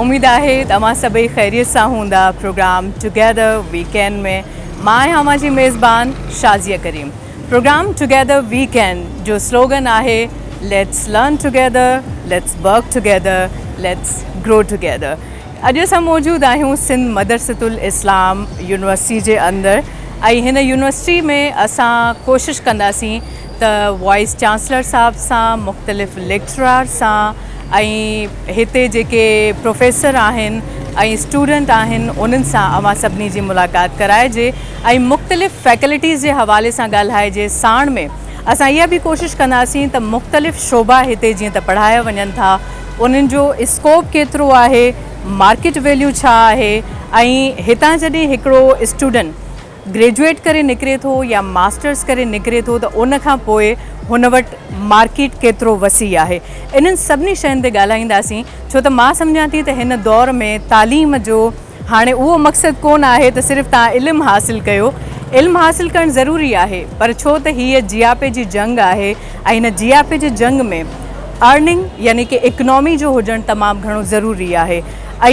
اميد آهي ته اوهان سڀئي خيريت سان هوندا پروگرام ٽوگيدر وي ڪين ۾ مان آهيان اوهان جي ميزبان Shazia Karim programme together we can جو سلوگن آهي let's learn together let's work together let's grow together اڄ اسان موجود آهيون سنڌ مدرسة الاسلام يونيورسٽي جي اندر ۽ هن يونيورسٽي ۾ اسان ڪوشش ڪنداسين ته وائيس چانسلر صاحب سان مختلف ليڪچرار سان ۽ هتي جيڪي پروفيسر آهن ۽ اسٽوڊنٽ آهن انهن سان اوهان سڀني جي ملاقات ڪرائجي ۽ مختلف فيڪلٽيز جي حوالي سان ڳالهائجي ساڻ ۾ اسان اها به ڪوشش ڪنداسين ته مختلف شعبا هتي جيئن ته پڙهايا وڃن ٿا انهن جو اسڪوپ ڪيترو آهي، مارڪيٽ ويليو ڇا آهي ۽ هتان جڏهن هڪڙو اسٽوڊنٽ گريجوئيٽ ڪري نڪري ٿو يا ماسٽرس ڪري نڪري ٿو ته ان کان پوء هن وٽ مارڪيٽ ڪيترو وسيع آهي. انهن سڀني شين تي ڳالهائينداسين ڇو ته مان سمجهان ٿي ته هن دور ۾ تعليم جو هاڻي اهو مقصد ڪونه آهي ته صرف توهان علم حاصل ڪيو، علم حاصل ڪرڻ ضروري آهي پر ڇو ته هيء جياپي جي جنگ آهي ۽ هن جياپي جي جنگ ۾ ارننگ يعني ڪي اڪنامي جو هجڻ تمام گهڻو ضروري آهي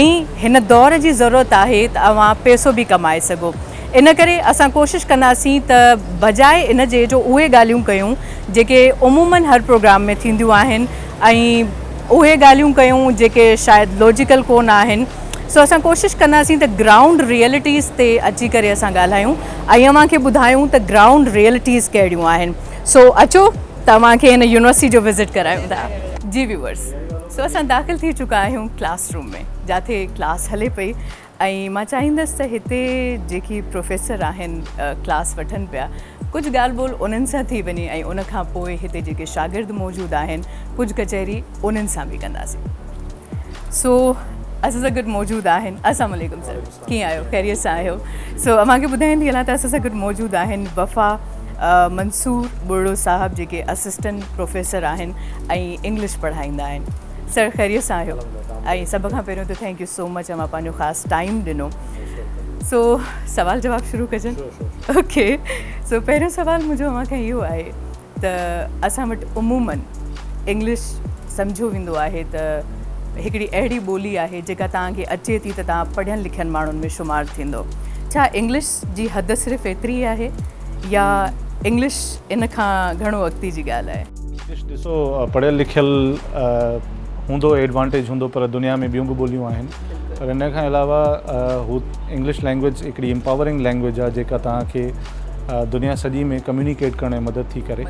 ۽ هن دور جي ضرورت آهي ته اوهان پئسو به ڪمائي سگهو ان ڪري اسان ڪوشش ڪنداسين ته بجاء ان جي جو اهي ڳالهيون ڪيون جيڪي عموماً هر پروگرام ۾ ٿينديون آهن ۽ اهي ڳالهيون ڪيون جيڪي شايد لوجيڪل ڪونه آهن سو اسان ڪوشش ڪنداسين ته گرائونڊ ريئلٽيز تي اچي ڪري اسان ڳالهايون ۽ اوهان کي ٻڌايون ته گرائونڊ ريئلٽيز ڪهڙيون آهن سو اچو ته اوهان کي هن يونيورسٽي جو وزٽ ڪرايون ٿا. جي ويورس سو اسان داخل ٿي چڪا آهيون ڪلاس روم ۾ جاٿي ڪلاس هلي پئي ۽ مان چاهيندس ته هتي جيڪي پروفيسر آهن ڪلاس وٺن پيا ڪجهه ڳالهه ٻولهه انهن سان ٿي وڃي ۽ ان کان پوء هتي جيڪي شاگرد موجود آهن ڪجهه ڪچهري انهن سان به ڪنداسين سو اسان سان گڏ موجود آهن السلام عليڪم سر ڪيئن آهيو خيريت سان آهيو سو اوهان کي ٻڌائيندي هلان ته اسان سان گڏ موجود آهن وفا منصور ٻرڙو صاحب جيڪي اسسٽنٽ پروفيسر آهن ۽ انگلش پڙهائيندا آهن سر خيريت سان آهيو ۽ سڀ کان پهريون ته thank you سو مچ اوهان پنهنجو خاص ٽائيم ڏنو سو سوال جواب شروع ڪجن اوڪي سو پهريون سوال منهنجو اوهان کان اهو آهي ته اسان وٽ عموماً انگلش سمجهيو ويندو آهي ته هڪڙي اهڙي ٻولي آهي جيڪا توهان کي اچي ٿي ته توهان پڙهيل لکيل ماڻهن ۾ شمار ٿيندو ڇا انگلش جي حد صرف ايتري آهي يا انگلش ان کان گهڻو اڳتي جي ڳالهه آهي؟ انگلش ڏسو پڙهيل لکيل هوندو ايڊوانٽيج هوندو پر دنيا ۾ ٻيون به ٻوليون آهن پر ان کان علاوه هو انگلش لينگويج هڪڙي امپاورنگ لينگويج آهي جيڪا توهان کي دنيا سڄي ۾ ڪميونيڪيٽ ڪرڻ ۾ مدد ٿي ڪري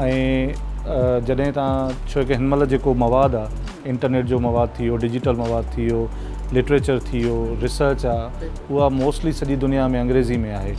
۽ جڏهن توهان ڇو ڪي هن مهل جيڪو مواد آهي انٽرنيٽ جو مواد ٿي ويو ڊجيٽل مواد ٿي ويو لٽريچر ٿي ويو ريسرچ آهي اها موسٽلي سڄي دنيا ۾ انگريزي ۾ آهي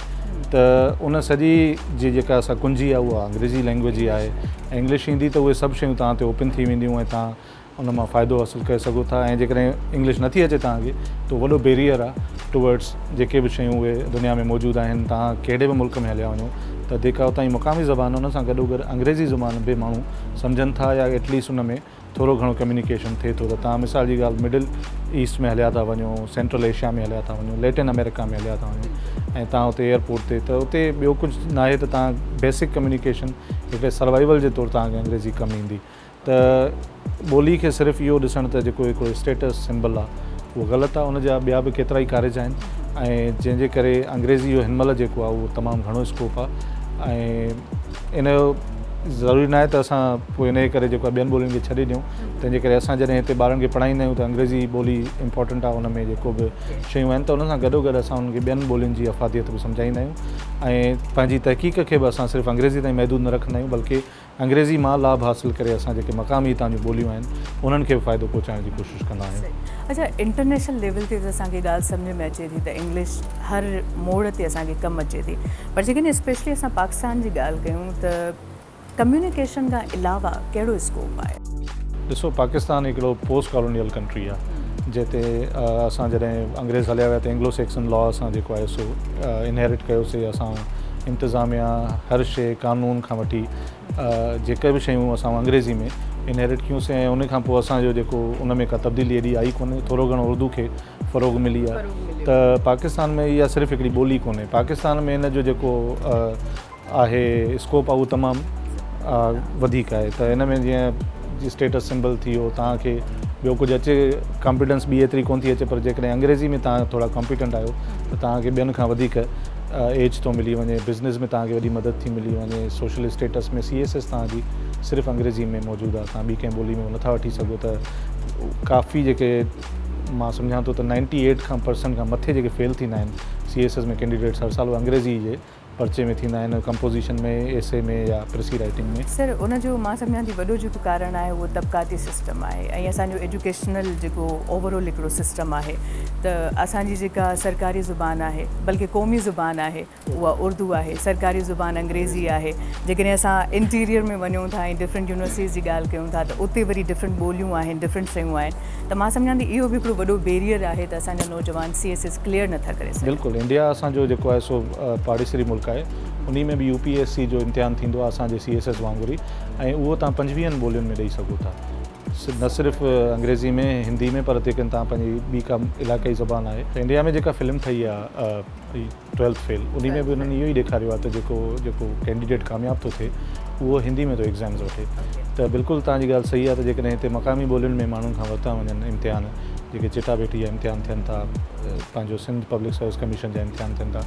ته ان سڄي جي جيڪا اسان ڪنجي آهي اها انگريزي لينگويج ئي آهي ۽ انگلش ايندي ته اهي سڀ شيون توهان تي اوپن ٿي وينديون ۽ توهان ان مان فائدو حاصل ڪري سگهو ٿا ۽ جيڪڏهن انگلش نٿي اچي توهان کي ته وڏو بيريئر آهي ٽوورڊس جيڪي به شيون اهي دنيا ۾ موجود آهن توهان ڪهڙي به ملڪ ۾ هليا وڃو ته جيڪا اتان جي مقامي زبان ان سان گڏو گڏ انگريزي زبان به ماڻهو سمجهن ٿا يا ايٽليسٽ ان ۾ ٿورو گهڻو ڪميونيڪيشن ٿئي ٿو ته توهان مثال جي ڳالهه مڊل ايسٽ ۾ هليا ٿا وڃو، سينٽرل ايشيا ۾ هليا ٿا وڃو، ليٽن آمريڪا ۾ هليا ٿا وڃو ۽ توهان اتي ايئرپورٽ تي ته اتي ٻيو ڪجهه ناهي ته توهان بيسڪ ڪميونيڪيشن هڪڙي سروائيول جي طور توهان کي انگريزي ڪم ايندي ته ٻولي کي صرف اهو ڏسڻ ته جيڪو هڪڙو اسٽيٽس سمبل آهي اهو غلط آهي ان جا ٻيا به ڪيترائي ڪارج آهن ۽ جنهن جي ڪري انگريزي جو هن مهل جيڪو آهي اهو تمام گهڻو اسڪوپ آهي ۽ ان جو ضروري ناهي ته اسان پوء انهيء ڪري جيڪو آهي ٻين ٻولين کي ڇڏي ڏيون تنهن جي ڪري اسان جڏهن هتي ٻارن کي پڙهائيندا آهيون ته انگريزي ٻولي امپورٽنٽ آهي ان ۾ جيڪو به شيون آهن ته ان سان گڏو گڏ اسان انهن کي ٻين ٻولين جي افاديت به سمجهائيندا آهيون ۽ پنهنجي تحقيق کي به اسان صرف انگريزي تائين محدود نه رکندا آهيون بلڪه انگريزي مان لاڀ حاصل ڪري اسان جيڪي مقامي هتان جون ٻوليون آهن انهن کي به فائدو پهچائڻ جي ڪوشش ڪندا آهيون. اڇا انٽرنيشنل ليول تي ته اسان کي ڳالهه سمجهه ۾ اچي ٿي ته انگلش هر موڙ تي اسان کي ڪم اچي ٿي پر جيڪڏهن اسپيشلي اسان پاڪستان جي ڳالهه ڪيون ته ڪميونيڪيشن کان علاوه ڪهڙو اسڪوپ آهي؟ ڏسو پاڪستان هڪڙو پوسٽ ڪالونيل ڪنٽري آهي جنهن تي اسان جڏهن انگريز هليا ويا ته اينگلو سيڪسن لا اسان جيڪو آهي سو انهيرٽ ڪيوسي اسان انتظاميا هر شي قانون کان وٺي جيڪي به شيون اسان انگريزي ۾ انهيرٽ ڪيونسي ۽ ان کان پوء اسان جو جيڪو ان ۾ ڪا تبديلي ايڏي آئي ڪونهي ٿورو گهڻو اردو کي فروغ ملي آهي ته پاڪستان ۾ اها صرف هڪڙي ٻولي ڪونهي پاڪستان ۾ ان جو جيڪو آهي اسڪوپ آهي اهو تمام وڌيڪ آهي ته ان ۾ جيئن اسٽيٽس سمبل ٿي ويو توهان کي ٻيو ڪجهه اچي ڪامپيٽنس ٻي ايتري ڪونه ٿي اچي پر جيڪڏهن انگريزي ۾ توهان ٿورا ڪامپيٽنٽ آهيو ته توهان کي ٻين کان وڌيڪ ايج ٿو ملي وڃي بزنس ۾ توهان کي وڏي مدد ٿي ملي وڃي social status ۾ C S S توهان جي صرف انگريزي ۾ موجود آهي توهان ٻي ڪنهن ٻولي ۾ نٿا وٺي سگهو ته ڪافي جيڪي مان سمجهان ٿو ته نائنٽي ايٽ کان پرسنٽ کان مٿي جيڪي فيل ٿيندا آهن سي ايس ايس ۾ ڪينڊيڊيٽس هر سال اهي انگريزي جي پرچي ۾ ٿيندا آهن ڪمپوزيشن ۾ ايسي ۾ يا پرسي رائيٽنگ ۾. سر ان جو مان سمجهان ٿي وڏو جيڪو ڪارڻ آهي اهو طبقاتي سسٽم آهي ۽ اسان جو ايجوڪيشنل جيڪو اوور آل هڪڙو سسٽم آهي ته اسان جي جيڪا سرڪاري زبان آهي بلڪه قومي زبان آهي اها اردو آهي سرڪاري زبان انگريزي آهي جيڪڏهن اسان انٽيريئر ۾ وڃون ٿا ۽ ڊفرنٽ يونيورسٽيز جي ڳالهه ڪيون ٿا ته اتي وري ڊفرنٽ ٻوليون آهن ڊفرنٽ شيون آهن ته مان سمجهان ٿي اهو به هڪڙو وڏو بيريئر آهي ته اسان جا نوجوان سي ايس ايس ڪليئر نٿا ڪري سگهن. بلڪل انڊيا اسان جو جيڪو آهي سو پاڙيسري ملڪ آهي انهي ۾ به يو پي ايس سي جو امتحان ٿيندو آهي اسان جي سي ايس ايس وانگر ئي ۽ اهو توهان پنجويهن ٻولين ۾ ڏئي سگهو ٿا نه صرف انگريزي ۾ هندي ۾ پر جيڪڏهن توهان پنهنجي ٻي ڪا علائقائي زبان آهي ته انڊيا ۾ جيڪا فلم ٺهي آهي ٽويلٿ فيل انهي ۾ به انهن اهو ئي ڏيکاريو آهي ته جيڪو جيڪو ڪينڊيڊيٽ ڪامياب ٿو ٿئي اهو هندي ۾ ٿو ايگزامز وٺي ته بلڪل توهان جي ڳالهه صحيح آهي ته جيڪڏهن هتي مقامي ٻولين ۾ ماڻهن کان ورتا وڃن امتحان جيڪي چٽا ڀيٽي جا امتحان ٿين ٿا پنهنجو سنڌ پبلڪ سروس ڪميشن جا امتحان ٿين ٿا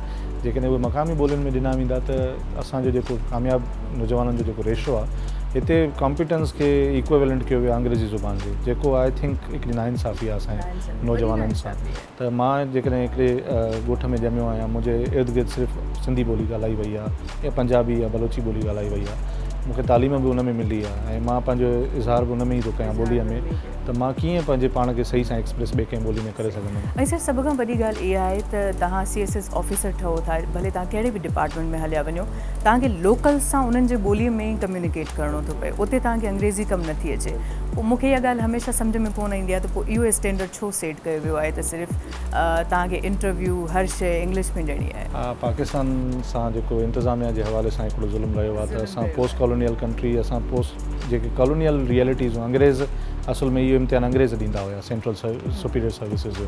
جيڪڏهن اهي مقامي ٻولين ۾ ڏنا ويندا ته اسان جو جيڪو ڪامياب نوجوانن جو جيڪو ريشو آهي هتي ڪامپيٽنس کي ايڪويولنٽ ڪيو ويو آهي انگريزي زبان جي جيڪو I think هڪڙي ناانصافي آهي اسان جي نوجوانن سان ته مان جيڪڏهن هڪڙي ڳوٺ ۾ ڄميو آهيان منهنجي ارد گرد صرف سنڌي ٻولي ڳالهائي وئي آهي يا پنجابي يا بلوچي ٻولي ڳالهائي وئي آهي مون کي تعليم به ان ۾ ملي آهي ۽ مان پنهنجو اظهار به ان ۾ ئي ٿو ڪيان ٻوليء ۾ ته مان ڪيئن پنهنجي پاڻ کي صحيح سان ايڪسپريس ٻي ڪنهن ٻولي ۾ ڪري سگهندم. ۽ سر سڀ کان وڏي ڳالهه اها آهي ته توهان سي ايس ايس آفيسر ٺهو ٿا ڀلي توهان ڪهڙي به ڊپارٽمينٽ ۾ هليا وڃو توهان کي لوڪلز سان انهن جي ٻوليء ۾ ئي ڪميونيڪيٽ ڪرڻو ٿو پئي اتي توهان کي انگريزي ڪم نٿي اچي پوء مون کي اها ڳالهه هميشه سمجهه ۾ ڪونه ايندي آهي ته پوء اهو اسٽينڊرڊ ڇو سيٽ ڪيو ويو آهي ته صرف توهان کي انٽرويو هر شيء انگلش ۾ ڏيڻي آهي. ها پاڪستان سان جيڪو انتظاميا جي حوالي سان هڪڙو ظلم رهيو آهي ته اسان پوسٽ ڪالونيل ڪنٽري اسان پوسٽ جيڪي ڪالونيل ريئلٽيز هيون انگريز اصل ۾ اهو امتحان انگريز ڏيندا هيا سينٽرل سپيريئر سروسز جو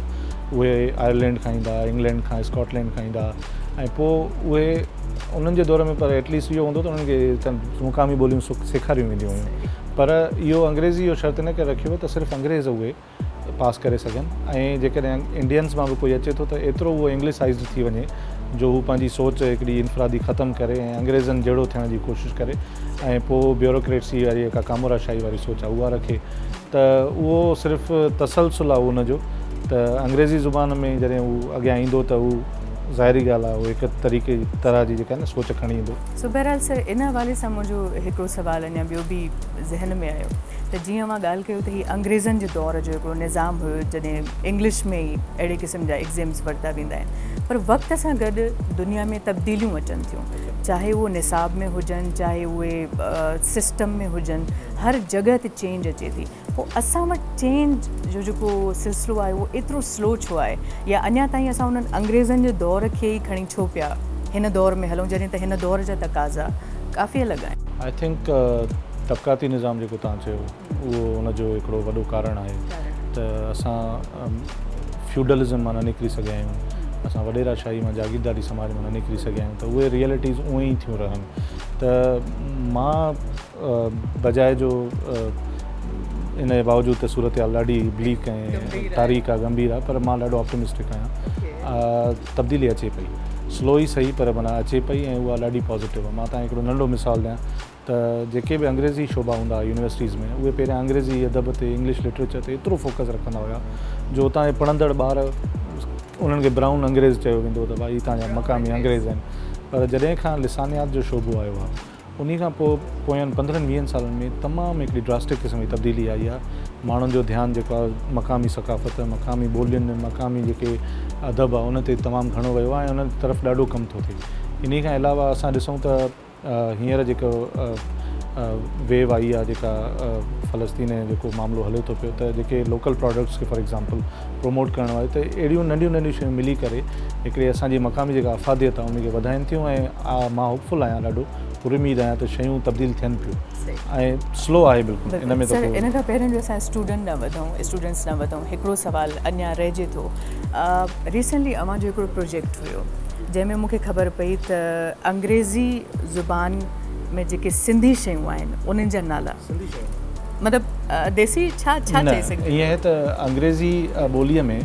اهي آئرلينڊ کان ايندا هئا انگلينڊ کان اسڪاٽلينڊ کان ايندا هئا ۽ پوء اهي انهن جي دور ۾ پر ايٽليسٽ اهو هوندو ته انهن کي مقامي ٻوليون سيکاريون وينديون هيون پر اهو انگريزي اهو شرط ان ڪري رکيو ويو ته صرف انگريز اهي پاس ڪري سگهن ۽ جيڪڏهن انڊينس مان به ڪوئي اچي ٿو ته ايترو اهو انگلسائيزڊ ٿي وڃي جو هو پنهنجي سوچ هڪڙي انفرادي ختم ڪري ۽ انگريزن جهڙو ٿيڻ جي ڪوشش ڪري ۽ پوء بيوروڪريٽسي واري جيڪا ڪامورا شاهي واري سوچ آهي اها رکي ته اهو صرف تسلسل آهي ان جو ته انگريزي زبان ۾ جڏهن هو اڳيان ايندو ته هو ظاهري ڳالهه آهي اهو هڪ طريقي طرح جي جيڪا آهي نه سوچ کڻي ايندو. سو بهرحال سر ان حوالي سان منهنجو هڪڙو سوال اڃا ٻيو به ذهن ۾ آيو ته جيئن اوهان ڳالهه ڪيو ته هي انگريزن جي دور جو هڪڙو نظام هيو جڏهن انگلش ۾ ئي اهڙي قسم جا ايگزيمز ورتا ويندا آهن پر وقت سان گڏ دنيا ۾ تبديليون اچن ٿيون چاهي اهو نصاب ۾ هجن چاهي اهي سسٽم ۾ هجن هر جڳهه تي چينج اچي ٿي پوء اسان وٽ چينج جو جيڪو سلسلو آهي اهو ايترو سلو ڇو آهي يا اڃا تائين اسان انهن انگريزن جي دور کي ئي کڻي ڇو پيا هن دور ۾ هلون جڏهن ته هن دور جا تقاضا ڪافي الڳ آهن. I think طبقاتي نظام جيڪو توهان چيو اهو ان جو هڪڙو وڏو ڪارڻ آهي ته اسان فيوڊلزم مان نه نڪري سگهيا آهيون اسان وڏيرا شاهي مان جاگيرداري سماج مان نه نڪري سگهيا آهيون ته اهي ريئلٽيز اونئن ئي ٿيون رهن ته مان بجاء جو ان جي باوجود ته صورتحال ڏاڍي بليڪ ۽ تاريڪ آهي گنڀير آهي پر مان ڏاڍو آپٽمسٽڪ آهيان تبديلي اچي پئي سلو ئي صحيح پر معنيٰ اچي پئي ۽ اها ڏاڍي پازيٽو آهي مان تان هڪڙو ننڍو مثال ڏيان ته جيڪي به انگريزي شعبا هوندا هئا يونيورسٽيز ۾ اهي پهريان انگريزي ادب تي انگلش لٽريچر تي ايترو فوڪس رکندا هيا جو اتان جي پڙهندڙ ٻار انهن کي برائون انگريز چيو ويندو هو ته ڀائي هتان جا مقامي انگريز آهن پر جڏهن کان لسانيات جو شعبو آيو آهي انهي کان پوء پوين پندرهن ويهن سالن ۾ تمام هڪڙي ڊراسٽڪ قسم جي تبديلي آئي آهي ماڻهن جو ڌيان جيڪو آهي مقامي ثقافت مقامي ٻولين مقامي جيڪي ادب آهي ان تي تمام گهڻو ويو آهي ۽ ان طرف ڏاڍو ڪم ٿو ٿئي انهي کان علاوه اسان ڏسون ته هينئر جيڪو ويو آئي آهي جيڪا فلسطين جو جيڪو معاملو هلي ٿو پيو ته جيڪي لوڪل پراڊڪٽس کي فار ايگزامپل پروموٽ ڪرڻ واري ته اهڙيون ننڍيون ننڍيون شيون ملي ڪري هڪڙي اسان جي مقامي جيڪا افاديت آهي ان کي وڌائين ٿيون ۽ مان هوپ فل آهيان ڏاڍو پر اميد آهيان ته شيون تبديل ٿين پيون ۽ سلو آهي بلڪل ان ۾ ته سر ان کان پهريون جو اسان اسٽوڊنٽ ڏانهن وڌون اسٽوڊنٽس ڏانهن وڌون هڪڙو سوال اڃا رهجي ٿو ريسنٽلي اوهان جو هڪڙو پروجيڪٽ هيو جنهن ۾ مون کي خبر پئي ته انگريزي زبان ۾ جيڪي سنڌي شيون آهن انهن جا نالا سنڌي شيون مطلب ديسي ڇا ڇا چئي سگهجي ائين آهي ته انگريزي ٻوليء ۾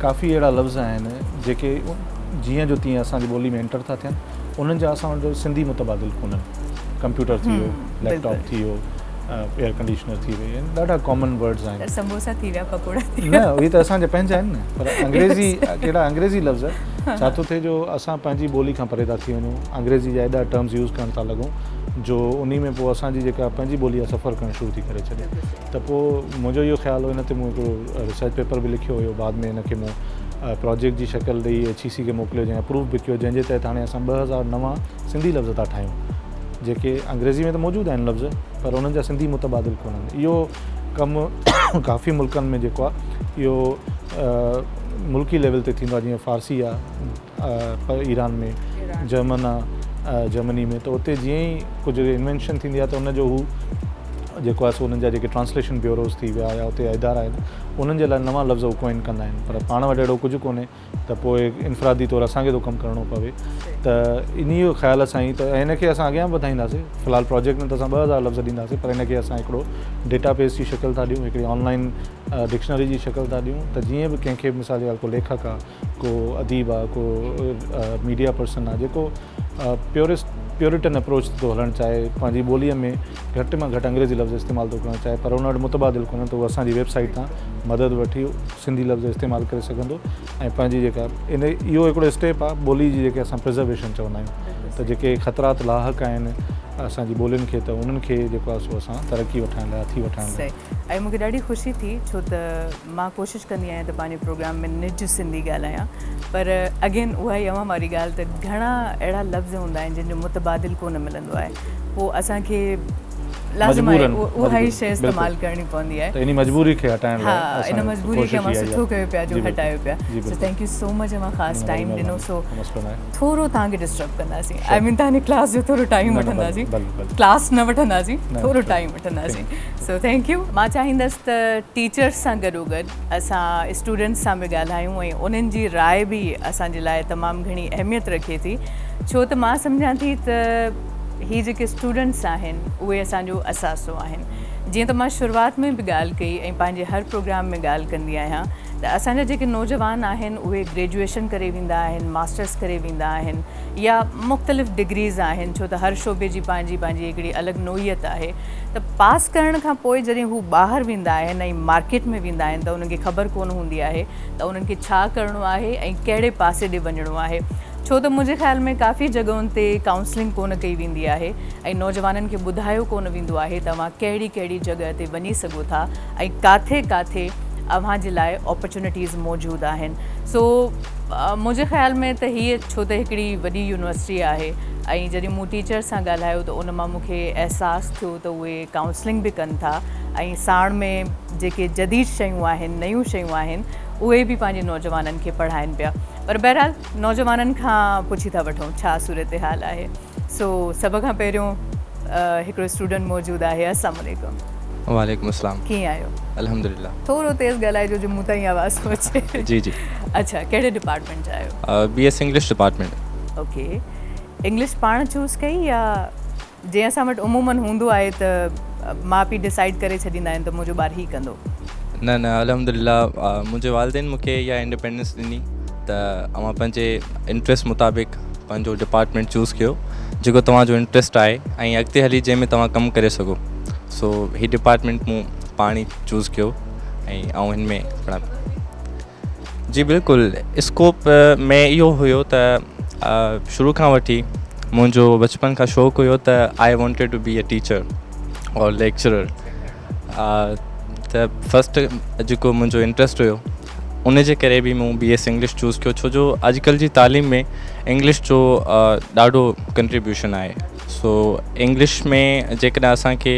ڪافي اهڙا لفظ آهن جيڪي جيئن جو تيئن اسان جي ٻولي ۾ انٽر ٿا ٿين انهن جا اسان وٽ سنڌي متبادل ڪونهن ڪمپيوٽر ٿي ويو ليپ ٽاپ ٿي ويو ايئر ڪنڊيشنر ٿي وئي ڏاڍا ڪامن ورڊز آهن. سمبوسا ٿي ويا پڪوڙا ٿي ويا. نه اهي ته اسان جا پنهنجا آهن نه پر انگريزي ڪهڙا انگريزي لفظ ڇا ٿو ٿئي جو اسان پنهنجي ٻولي کان پري ٿا ٿي وڃون انگريزي جا ايڏا ٽرمز يوز ڪرڻ ٿا لڳون جو انهي ۾ پوء اسان جي جيڪا پنهنجي ٻولي آهي سفر ڪرڻ شروع ٿي ڪري ڇڏي ته پوء منهنجو اهو خيال هو ان تي مون هڪڙو ريسرچ پيپر به لکيو هيو بعد ۾ ان کي مون پراجيڪٽ جي شڪل ڏئي ايڇ اي سي کي موڪليو جنهن اپروو به ڪيو جنهن جي تحت هاڻي اسان 2000 نوان سنڌي لفظ ٿا ٺاهيون جيڪي انگريزي ۾ ته موجود آهن لفظ پر انهن جا سنڌي متبادل ڪونهن. اهو ڪم ڪافي ملڪن ۾ جيڪو آهي اهو ملڪي ليول تي ٿيندو آهي جيئن فارسي آهي ايران ۾ جرمن آهي جرمني ۾ ته اتي جيئن ئي ڪجهه انوينشن ٿيندي آهي ته ان جو هو جيڪو آهي سو انهن جا جيڪي ٽرانسليشن بيوروز ٿي ويا يا اتي ادارا آهن انهن جي لاء نوان لفظ هو ڪوائن ڪندا آهن پر پاڻ وٽ اهڙو ڪجهه ڪونهي ته پوء انفرادي طور اسان کي ٿو ڪم ڪرڻو پوي ته انهيء خيال سان ئي ته هن کي اسان اڳيان به وڌائينداسين في الحال پروجيڪٽ ۾ ته اسان 2000 لفظ ڏينداسين پر هن کي اسان هڪڙو ڊيٽا بيس جي شڪل ٿا ڏيون هڪڙي آن لائن ڊڪشنري جي شڪل ٿا ڏيون ته جيئن به ڪنهن کي مثال جي ڳالهه ڪو ليکڪ آ ڪو اديب آ ڪو ميڊيا پرسن آ جيڪو پيورسٽ پيوريٽن اپروچ تي ٿو هلڻ چاهي پنهنجي ٻوليء ۾ گهٽ مان گهٽ انگريزي لفظ استعمال ٿو ڪرڻ چاهي پر ان وٽ متبادل ڪونهن ته هو اسان جي ويب سائيٽ تان مدد وٺي سنڌي لفظ استعمال ڪري سگهندو ۽ پنهنجي جيڪا ان اهو هڪڙو اسٽيپ آهي ٻولي جي جيڪي اسان پرزرويشن چوندا آهيون ته جيڪي خطرات لاحق آهن اسان جي ٻولين کي ته انهن کي جيڪو آهي سو اسان ترقي وٺائڻ لاء هٿي وٺائڻ لاء. صحيح ۽ مون کي ڏاڍي خوشي ٿي ڇو ته مان ڪوشش ڪندي آهيان ته پنهنجي پروگرام ۾ نج سنڌي ڳالهايان پر اگين اها ئي اوهان واري ڳالهه ته گهڻا اهڙا لفظ هوندا آهن جن جو متبادل ڪونه ملندو آهي پوء اسان کي لازم آهي اها ئي شيء استعمال ڪرڻي پوندي آهي ته انهي مجبوري کي هٽائڻ لاء ها ان مجبوري کي اوهان سٺو ڪيو پيا جو هٽايو پيا so thank you so much اوهان خاص ٽائيم ڏنو سو ٿورو توهان کي ڊسٽرب ڪنداسين آئي مين توهان جي ڪلاس جو ٿورو ٽائيم وٺنداسين ڪلاس نه وٺنداسين ٿورو ٽائيم وٺنداسين سو thank you. مان چاهيندس ته ٽيچرس سان گڏوگڏ اسان اسٽوڊنٽس سان به ڳالهايون ۽ انهن جي راء به اسان جي لاء تمام گهڻي اهميت رکي ٿي ڇو ته مان سمجهان ٿي ته هي جيڪي اسٽوڊنٽس آهن اهي اسان جو اثاثو آهن جيئن ته مان شروعات ۾ به ڳالهه ڪئي ۽ پنهنجي هر پروگرام ۾ ڳالهه ڪندي آهيان ته اسان جا جيڪي نوجوان آهن اهي گريجوئيشن ڪري ويندا آهن ماسٽرس ڪري ويندا آهن يا مختلف ڊگريز آهن ڇو ته هر شعبي جي پنهنجي پنهنجي هڪڙي الڳ نوعيت آهي ته پاس ڪرڻ کان پوء جڏهن هو ٻاهر ويندا آهن ۽ مارڪيٽ ۾ ويندا آهن ته انهن کي خبر ڪونه هوندي آهي ته انهن کي ڇا ڪرڻو آهي ۽ ڪهڙي پاسي ڏي وڃڻو آهي ڇو ته منهنجي خيال ۾ ڪافي جڳهن تي ڪائونسلنگ ڪونه ڪئي ويندي آهي ۽ نوجوانن کي ٻڌايو ڪونه ويندو آهي ته اوهان ڪهڙي ڪهڙي جڳهه تي وڃي سگهو ٿا ۽ ڪاٿي ڪاٿي اوهان جي لاء اپرچونٽيز موجود آهن سو منهنجي خيال ۾ ته هيء ڇو ته هڪڙي وڏي يونيورسٽي آهي ۽ جڏهن مون ٽيچر سان ڳالهايو ته ان مان مون کي احساس ٿيو ته اهي ڪائونسلنگ به ڪن ٿا ۽ ساڻ ۾ جيڪي جديد شيون آهن نيون شيون آهن اهي به پنهنجي نوجوانن کي پڙهائن پيا پر بهرحال نوجوانن کان پڇي ٿا وٺون ڇا صورتحال آهي سو سڀ کان پهريون هڪڙو اسٽوڊنٽ موجود آهي السلام عليڪم. وعليڪم السلام. ڪيئن آهيو؟ الحمدلله. ٿورو تيز ڳالهائجو جو مون تائين آواز پهچي. جي جي. اڇا ڪهڙي ڊپارٽمينٽ جا آهيو؟ B S English department. Okay English پاڻ چوز ڪئي يا جيئن اسان وٽ عمومن هوندو آهي ته ماء پيء ڊسائيڊ ڪري ڇڏيندا آهن ته منهنجو ٻار هي ڪندو. نه نه الحمدلله منهنجي والدين مون کي اها انڊيپينڊنس ڏني ته اوهان پنهنجي انٽريسٽ مطابق پنهنجو ڊپارٽمينٽ چوز ڪيو جيڪو توهان جو انٽريسٽ آهي ۽ اڳتي هلي جنهن ۾ توهان ڪم ڪري سگهو سو هي ڊپارٽمينٽ مون پاڻ ئي چوز ڪيو ۽ آئون هن ۾ پڙهان پيو. جي بلڪل اسڪوپ ۾ اهو هيو ته شروع کان وٺي منهنجو بچپن کان شوق هيو ته I wanted to be a teacher اور ليڪچرر ته فرسٽ جيڪو منهنجو انٽرسٽ هيو ان جي ڪري به مون بي ايس انگلش چوز ڪيو ڇو جو اڄڪلهه جي تعليم ۾ انگلش جو ڏاڍو ڪنٽريبيوشن آهي سو انگلش ۾ جيڪڏهن اسانکي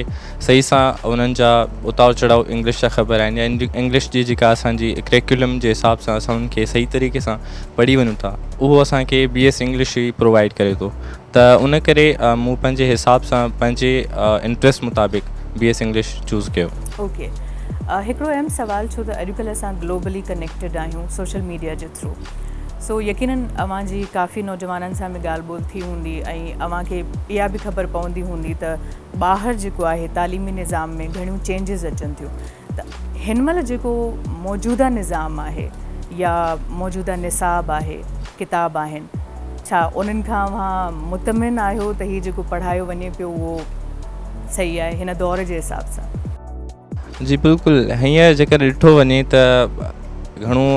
صحيح سان انهن جا اتار چڙهاء انگلش جا خبر آهن يا انگلش جي جيڪا اسانجي ڪريڪولم جي حساب سان اسان انهن کي صحيح طريقي سان پڙهي وڃون ٿا اهو اسانکي بي ايس انگلش ئي پرووائڊ ڪري ٿو ته ان ڪري مون پنهنجي حساب سان پنهنجي انٽرسٽ مطابق بي ايس انگلش چوز ڪيو. اوڪي هڪڙو اهم سوال ڇو ته اڄڪلهه اسان گلوبلي ڪنيڪٽيڊ آهيون سوشل ميڊيا جي ٿرو سو يقينن اوهان جي ڪافي نوجوانن سان به ڳالهه ٻولهه ٿي هوندي ۽ اوهان کي اها به خبر پوندي هوندي ته ٻاهر جيڪو آهي تعليمي نظام ۾ گهڻيون چينجز اچن ٿيون ته هن مهل جيڪو موجوده نظام آهي يا موجوده نصاب آهي ڪتاب آهن ڇا انهن کان اوهان مطمئن آهيو ته هي جيڪو پڙهايو وڃي پيو اهو صحيح آهي هن دور جي حساب سان؟ جي بلڪل هينئر جيڪڏهن ڏٺو وڃي ته گهڻو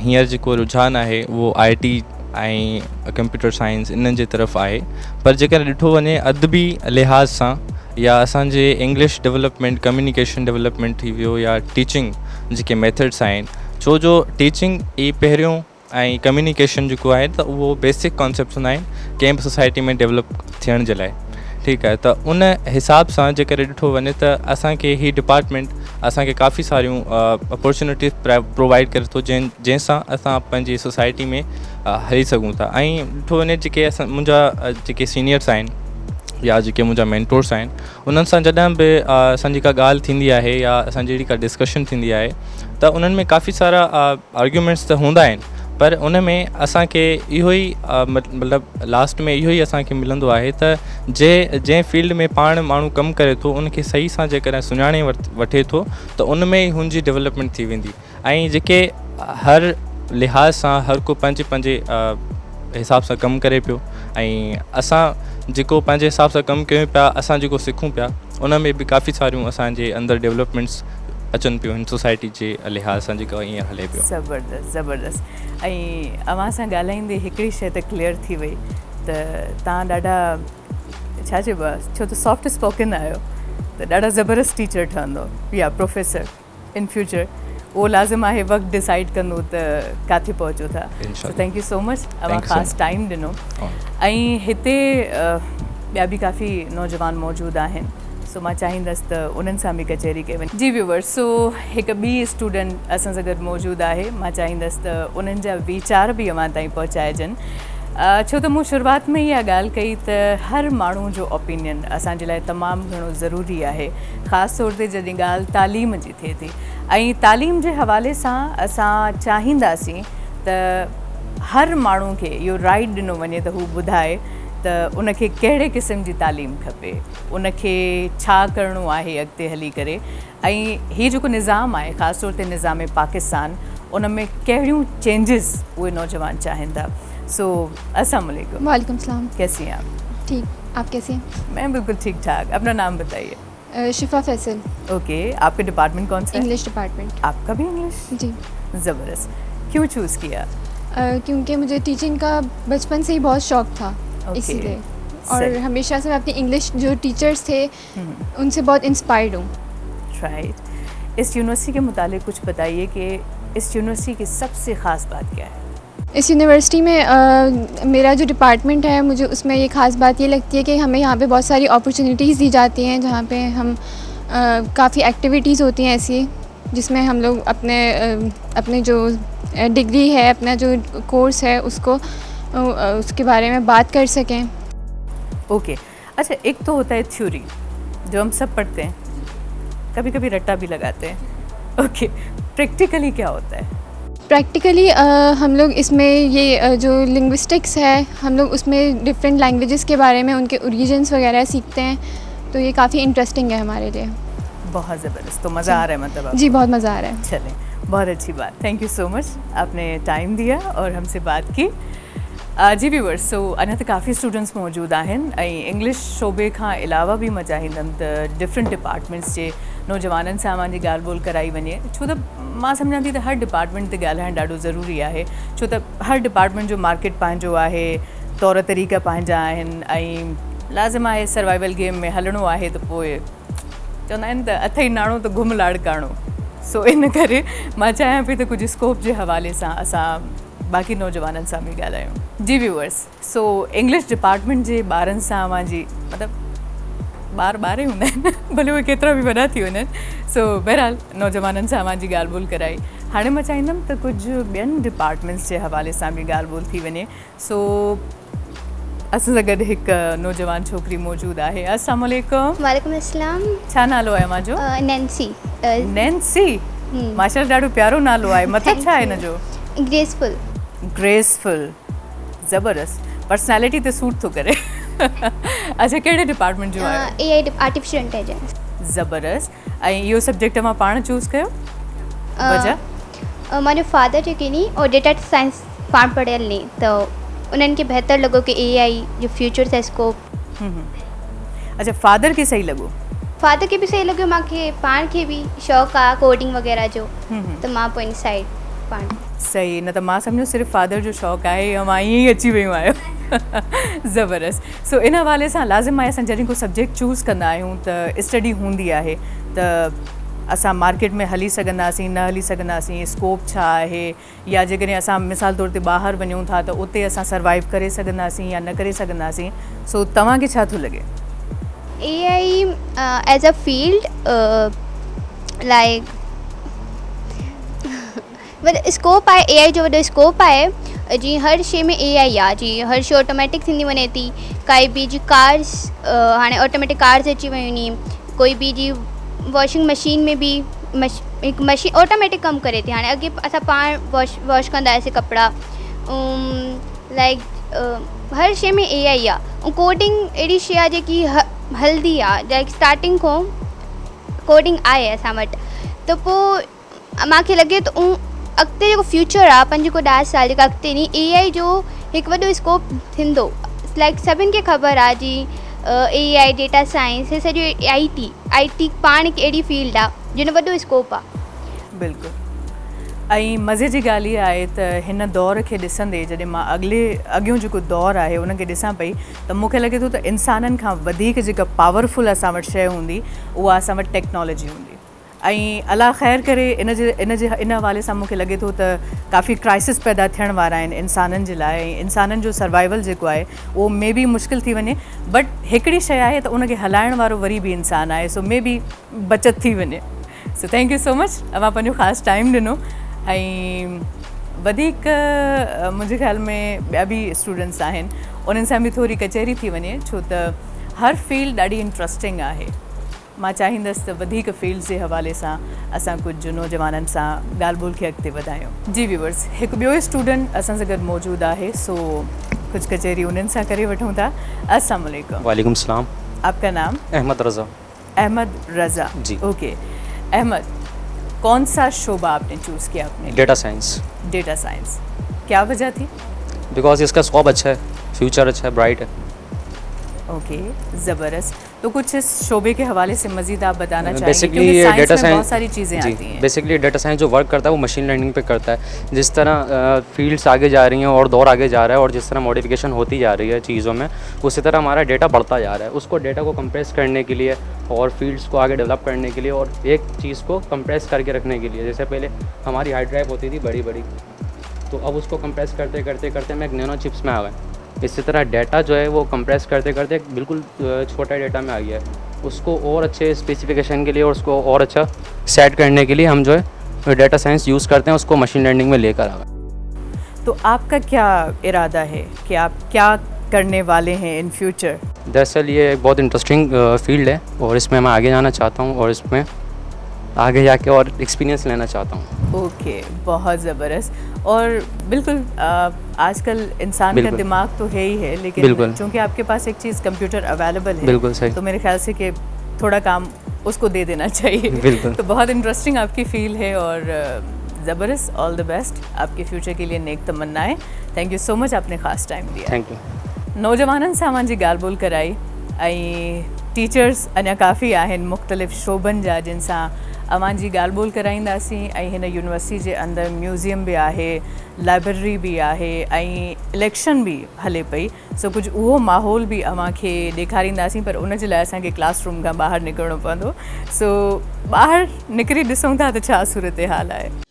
هينئر جيڪو رجحان آهي اهو آء ٽي ۽ ڪمپيوٽر سائنس انهن جي طرف آهي پر جيڪڏهن ڏٺو وڃي ادبي لحاظ سان يا اسانجي انگلش ڊولپمينٽ ڪميونيڪيشن ڊولپمينٽ ٿي ويو يا ٽيچنگ جيڪي ميٿڊس آهن ڇو جو ٽيچنگ ئي پهريون ۽ ڪميونيڪيشن جيڪو آهي ته اهو بيسڪ ڪانسيپٽس هوندا آهن ڪنهن به سوسائٽي ۾ ڊولپ ٿيڻ جي لاء ٺيڪ آهي ته ان حساب سان جيڪڏهن ڏٺو وڃي ته اسانکي هي ڊپارٽمينٽ اسانکي ڪافي ساريون اپورچونيٽيز پرووائڊ ڪري ٿو جنهن جنهن سان اسان پنهنجي سوسائٽي ۾ هلي سگهون ٿا ۽ ڏٺو وڃي جيڪي اسان منهنجا جيڪي سينيئرس آهن يا جيڪي منهنجا مينٽورس آهن انهن سان جڏهن به اسانجي ڪا ڳالهه ٿيندي آهي يا اسانجي اهڙي ڪا ڊسڪشن ٿيندي آهي ته انهن ۾ ڪافي سارا آرگيومينٽس ته هوندا آهن پر ان ۾ اسانکي اهو ئي مطلب لاسٽ ۾ اهو ئي اسانکي ملندو آهي ته جي جنهن فيلڊ ۾ پاڻ ماڻهو ڪم ڪري ٿو ان کي صحيح سان جيڪڏهن سڃاڻي وٺي ٿو ته ان ۾ ئي هن جي ڊولپمينٽ ٿي ويندي ۽ جيڪي هر لحاظ سان هر ڪو پنهنجي پنهنجي حساب سان ڪم ڪري پيو ۽ اسان جيڪو پنهنجي حساب سان ڪم ڪيون پيا اسان جيڪو سکون پيا ان ۾ به ڪافي ساريون اسانجي اندر ڊولپمينٽس اچن پيون هن سوسائٽي جي لحاظ سان جيڪو ائين هلي پيو. زبردست زبردست ۽ اوهان سان ڳالهائيندي هڪڙي شيء ته ڪليئر ٿي وئي ته توهان ڏاڍا ڇا چئبو آهي ڇو ته سافٽ اسپوڪن آهيو ته ڏاڍا زبردست ٽيچر ٺهندو يا پروفيسر. ان فيوچر اهو لازم آهي وقت ڊسائيڊ ڪندو ته ڪاٿي پهچو ٿا so thank you so much اوهان خاص ٽائيم ڏنو ۽ هتي ٻيا به ڪافي نوجوان موجود آهن سو مان چاهيندس ته انهن سان به ڪچهري ڪئي وڃي جي ويورس سو هڪ ٻي اسٽوڊنٽ اسان سان گڏ موجود آهي مان چاهيندس ته انهن جا ويچار به اوهان تائين پهچائجن ڇو ته مون شروعات ۾ اها ڳالهه ڪئي ته هر ماڻهو جو اوپينين اسان جي لاء تمام گهڻو ضروري آهي خاص طور تي جڏهن ڳالهه تعليم جي ٿئي ٿي ۽ تعليم جي حوالي سان اسان چاهينداسين ته هر ماڻهو کي اهو رائيٽ ڏنو وڃي ته هو ٻڌائي ته ان کي ڪهڙي قسم جي تعليم کپي ان کي ڇا ڪرڻو آهي اڳتي هلي ڪري ۽ هي جيڪو نظام آهي خاص طور تي نظام پاڪستان ان ۾ ڪهڙيون چينجز اهي نوجوان چاهين ٿا سو السلام عليڪم. وعليڪم السلام. ڪيسي هين آپ؟ ٺيڪ آپ ڪيسي هين؟ مين بلڪل ٺيڪ ٺاڪ اپنا نام بتائيي. شفا فيصل. اوڪي آپ ڪا ڊپارٽمينٽ ڪون سا هي؟ English department. آپ ڪا بهي انگلش؟ جي. زبردست ڪيون چوز ڪيا؟ ڪيونڪه مجهي ٽيچنگ ڪا بچپن سي هي بهت شوق ٿا اسي لئي اور هميشه سي مين اپني انگلش جو ٽيچرس ٿي ان سي بهت انسپائرڊ هون. رائٽ اس يونيورسٽي ڪي متعلق ڪجهه بتائيي ڪي اس يونيورسٽي ڪي سب سي خاص بات ڪيا هي؟ اس يونيورسٽي ۾ मेरा जो डिपार्टमेंट है मुझे उसमें ये ख़ास बात ये लगती है कि हमें यहाँ पे बहुत सारी अपॉर्चुनिटीज़ दी जाती हैं जहाँ पे हम काफ़ी एक्टिविटीज़ होती हैं ऐसी जिसमें हम लोग अपने अपने जो डिग्री है अपना जो कोर्स है उसको उसके बारे में बात कर सकें। ओके अच्छा एक तो होता है थ्योरी जो हम सब पढ़ते हैं, कभी कभी रट्टा भी लगाते हैं, ओके प्रैक्टिकली क्या होता है? प्रैक्टिकली हम लोग इसमें ये जो लिंग्विस्टिक्स है हम लोग उसमें डिफरेंट लैंग्वेजेस के बारे में उनके ओरिजिन्स वगैरह सीखते हैं, तो ये काफ़ी इंटरेस्टिंग है हमारे लिए। बहुत ज़बरदस्त, तो मज़ा आ रहा है मतलब आपको? जी बहुत मज़ा आ रहा है। चलें बहुत अच्छी बात, thank you so much आपने टाइम दिया और हमसे बात की। जी व्यूअर्स, सो अञा त काफ़ी स्टूडेंट्स मौजूद आहिनि ऐं इंग्लिश शोबे खां अलावा बि मां चाहींदमि त डिफरेंट डिपार्टमेंट्स जे नौजवाननि सां अव्हांजी ॻाल्हि ॿोल कराई वञे, छो त मां सम्झां थी त हर डिपार्टमेंट ते ॻाल्हाइणु ॾाढो ज़रूरी आहे, छो त हर डिपार्टमेंट जो मार्केट पंहिंजो आहे, तौर तरीक़ा पंहिंजा आहिनि ऐं लाज़िम आहे सर्वाइवल गेम में हलणो आहे त पोइ चवंदा आहिनि त अथई नाणो त घुम लाड़काणो, सो इन करे मां चाहियां पई त कुझु स्कोप जे हवाले सां असां बाक़ी नौजवाननि सां बि ॻाल्हायूं। जी व्यूअर्स, सो इंग्लिश डिपार्टमेंट जे ॿारनि सां अव्हांजी मतिलबु ॿार ॿार ई हूंदा आहिनि भले उहे केतिरा बि वॾा थी वञनि, सो बहरहाल नौजवाननि सां अव्हांजी ॻाल्हि ॿोल कराई। हाणे मां चाहींदमि त कुझु ॿियनि डिपार्टमेंट्स जे हवाले सां बि ॻाल्हि ॿोल थी वञे। सो असां सां गॾु हिकु नौजवान छोकिरी मौजूदु आहे। अस्सलाम वालेकुम। वालेकुम अस्सलाम। छा नालो आहे अव्हांजो? नैन्सी। नैन्सी, माशाअल्लाह ॾाढो प्यारो नालो आहे, मतिलबु छा आहे हिन जो? ग्रेसफुल। ग्रेसफुल, ज़बरदस्त, पर्सनैलिटी ते सूट थो करे। अच्छा कहिड़े डिपार्टमेंट जो आहियो? ए आई आर्टिफिशियल इंटेलिजेंस। ज़बरदस्त, ऐं इहो सब्जेक्ट अव्हां पाण चूज़ कयो? वजह? मुंहिंजो फादर जेके नी उहो डेटा साइंस पाण पढ़ियल नी, त उन्हनि खे बहितर लॻो की ए आई जो फ्यूचर है स्कोप। اڇا فادر کي صحيح لڳو؟ فادر کي به صحيح لڳو مانکي پاڻ کي به شوق آ ڪوڊنگ وغيره جو ته مان پوء ان سائيڊ پاڻ. صحيح نه ته مان سمجهيو صرف فادر جو شوق آهي اوهان ائين ئي اچي ويون آهيو زبردست سو ان حوالي سان لازم آهي اسان جڏهن ڪو سبجيڪٽ چوز ڪندا آهيون ته اسٽڊي هوندي آهي ته اسان مارڪيٽ ۾ هلي سگهنداسين نه هلي سگهنداسين اسڪوپ ڇا آهي يا جيڪڏهن اسان مثال طور تي ٻاهر وڃون ٿا ته اتي اسان سروائيو ڪري سگهنداسين يا نه ڪري سگهنداسين سو توهان کي ڇا ٿو لڳي؟ A I as a field like وڏو اسڪوپ آهي اي آئي جو وڏو اسڪوپ آهي جيئن هر شيء ۾ اي آئي آهي جيئن هر شيء آٽوميٽڪ ٿيندي وڃي ٿي ڪائي به جي ڪارس هاڻي آٽوميٽڪ ڪارس اچي ويون ني ڪوئي به جي واشنگ مشين ۾ به مش هڪ مشين آٽوميٽڪ ڪم ڪري ٿي هاڻي اڳي اسان پاڻ واش واش ڪندا هئاسين ڪپڙا لائيڪ هر شيء ۾ اي آئي آهي ۽ ڪوڊنگ اهڙي شيء آهي جيڪي هلندي آهي لائيڪ اسٽارٽنگ کان ڪوڊنگ آهي اسان وٽ ته پوء مانکي لڳي ٿو اڳتي جيڪو فيوچر آهي پنج کان ڏهه سال جيڪا اڳتي ني اي آئي جو هڪ وڏو اسڪوپ ٿيندو لائيڪ سڀني کي خبر آهي جي اي I data science هي سڄو آئي ٽي آئي ٽي پاڻ هڪ اهڙي فيلڊ آ جنهن جو وڏو اسڪوپ آ. بلڪل ۽ مزي جي ڳالهه اها آهي ته هن دور کي ڏسندي جڏهن مان اڳلي اڳيون جيڪو دور آهي ان کي ڏسان پئي ته مون کي لڳي ٿو ته انسانن کان وڌيڪ جيڪا پاورفل اسان وٽ شيء هوندي اها اسان وٽ ٽيڪنالاجي هوندي ۽ الله خير ڪري ان جي ان جي ان حوالي سان مون کي لڳي ٿو ته ڪافي ڪرائسس پيدا ٿيڻ وارا آهن انسانن جي لاء ۽ انسانن جو سروائيول جيڪو آهي اهو مي بي مشڪل ٿي وڃي بٽ هڪڙي شيء آهي ته ان کي هلائڻ وارو وري به انسان آهي سو مي بي بچت ٿي وڃي so thank you so much اوهان پنهنجو خاص ٽائيم ڏنو ۽ وڌيڪ منهنجي خيال ۾ ٻيا به اسٽوڊنٽس آهن انهن سان به ٿوري ڪچهري ٿي وڃي ڇو ته هر فيلڊ ڏاڍي انٽرسٽنگ آهي. مان چاهيندس ته وڌيڪ فيلڊز جي حوالي سان اسان ڪجهه نوجوانن سان ڳالهه ٻولهه کي اڳتي وڌايون. جي ويورز هڪ ٻيو اسٽوڊنٽ اسان سان گڏ موجود آهي سو ڪجهه ڪچهري انهن سان ڪري وٺون ٿا. السلام عليڪم. وعليڪم السلام. آپ کا نام؟ احمد رضا. احمد رضا جي. اوڪي احمد کون سا شعبہ آپ نے چوز کیا اپنے لیے؟ Data science. Data science کیا وجہ تھی؟ Because اس کا اسکوپ اچھا ہے، فیوچر اچھا ہے، برائٹ ہے۔ اوکے زبردست۔ تو کچھ اس شعبے کے حوالے سے مزید آپ بتانا چاہیں گے بیسکلی کیونکہ یہ ڈیٹا سائنس میں بہت سائنس ساری چیزیں جی آتی ہیں۔ بیسکلی ڈیٹا سائنس جو ورک کرتا ہے وہ مشین لرننگ پہ کرتا ہے۔ جس طرح فیلڈس آگے جا رہی ہیں اور دور آگے جا رہا ہے اور جس طرح موڈیفکیشن ہوتی جا رہی ہے چیزوں میں، اسی طرح ہمارا ڈیٹا بڑھتا جا رہا ہے۔ اس کو ڈیٹا کو کمپریس کرنے کے لیے اور فیلڈس کو آگے ڈیولپ کرنے کے لیے اور ایک چیز کو کمپریس کر کے رکھنے کے لیے، جیسے پہلے ہماری ہارڈ ڈرائیو ہوتی تھی بڑی بڑی، تو اب اس کو کمپریس کرتے کرتے کرتے ہم ایک نینو چپس میں آ گئے۔ اسی طرح ڈیٹا جو ہے وہ کمپریس کرتے کرتے بالکل چھوٹا ڈیٹا میں آ گیا ہے۔ اس کو اور اچھے اسپیسیفکیشن کے لیے اور اس کو اور اچھا سیٹ کرنے کے لیے ہم جو ہے ڈیٹا سائنس یوز کرتے ہیں، اس کو مشین لرننگ میں لے کر آ گئے۔ تو آپ کا کیا ارادہ ہے کہ آپ کیا کرنے والے ہیں ان فیوچر؟ دراصل یہ ایک بہت انٹرسٹنگ فیلڈ ہے اور اس میں میں آگے جانا چاہتا ہوں اور اس میں آگے جا کے اور ایکسپیرینس لینا چاہتا ہوں۔ اوکے بہت زبردست۔ اور بالکل آج کل انسان کا دماغ تو ہے ہی ہے، لیکن چونکہ آپ کے پاس ایک چیز کمپیوٹر اویلیبل ہے، بالکل صحیح، تو میرے خیال سے کہ تھوڑا کام اس کو دے دینا چاہیے۔ تو بہت انٹرسٹنگ آپ کی فیل ہے اور زبردست، آل the best آپ کے فیوچر کے لیے نیک تمنائیں۔ Thank you so مچ، آپ نے خاص ٹائم دیا۔ Thank you. نوجوانن سان اوهان جي ڳالهه ٻولهه ڪرائي ۽ ٽيچرس اڃا ڪافي آهن مختلف شعبن جا جن سان اوهان جي ڳالهه ٻولهه ڪرائينداسين ۽ هن يونيورسٽي جي اندر ميوزيم به آهي، لائبرري به آهي ۽ اليڪشن به هلي پئي، سو ڪجهه اهو ماحول به اوهان کي ڏيکارينداسين، پر ان جي لاء اسان کي ڪلاس روم کان ٻاهر نڪرڻو پوندو، سو ٻاهر نڪري ڏسون ٿا ته ڇا صورتحال آهي.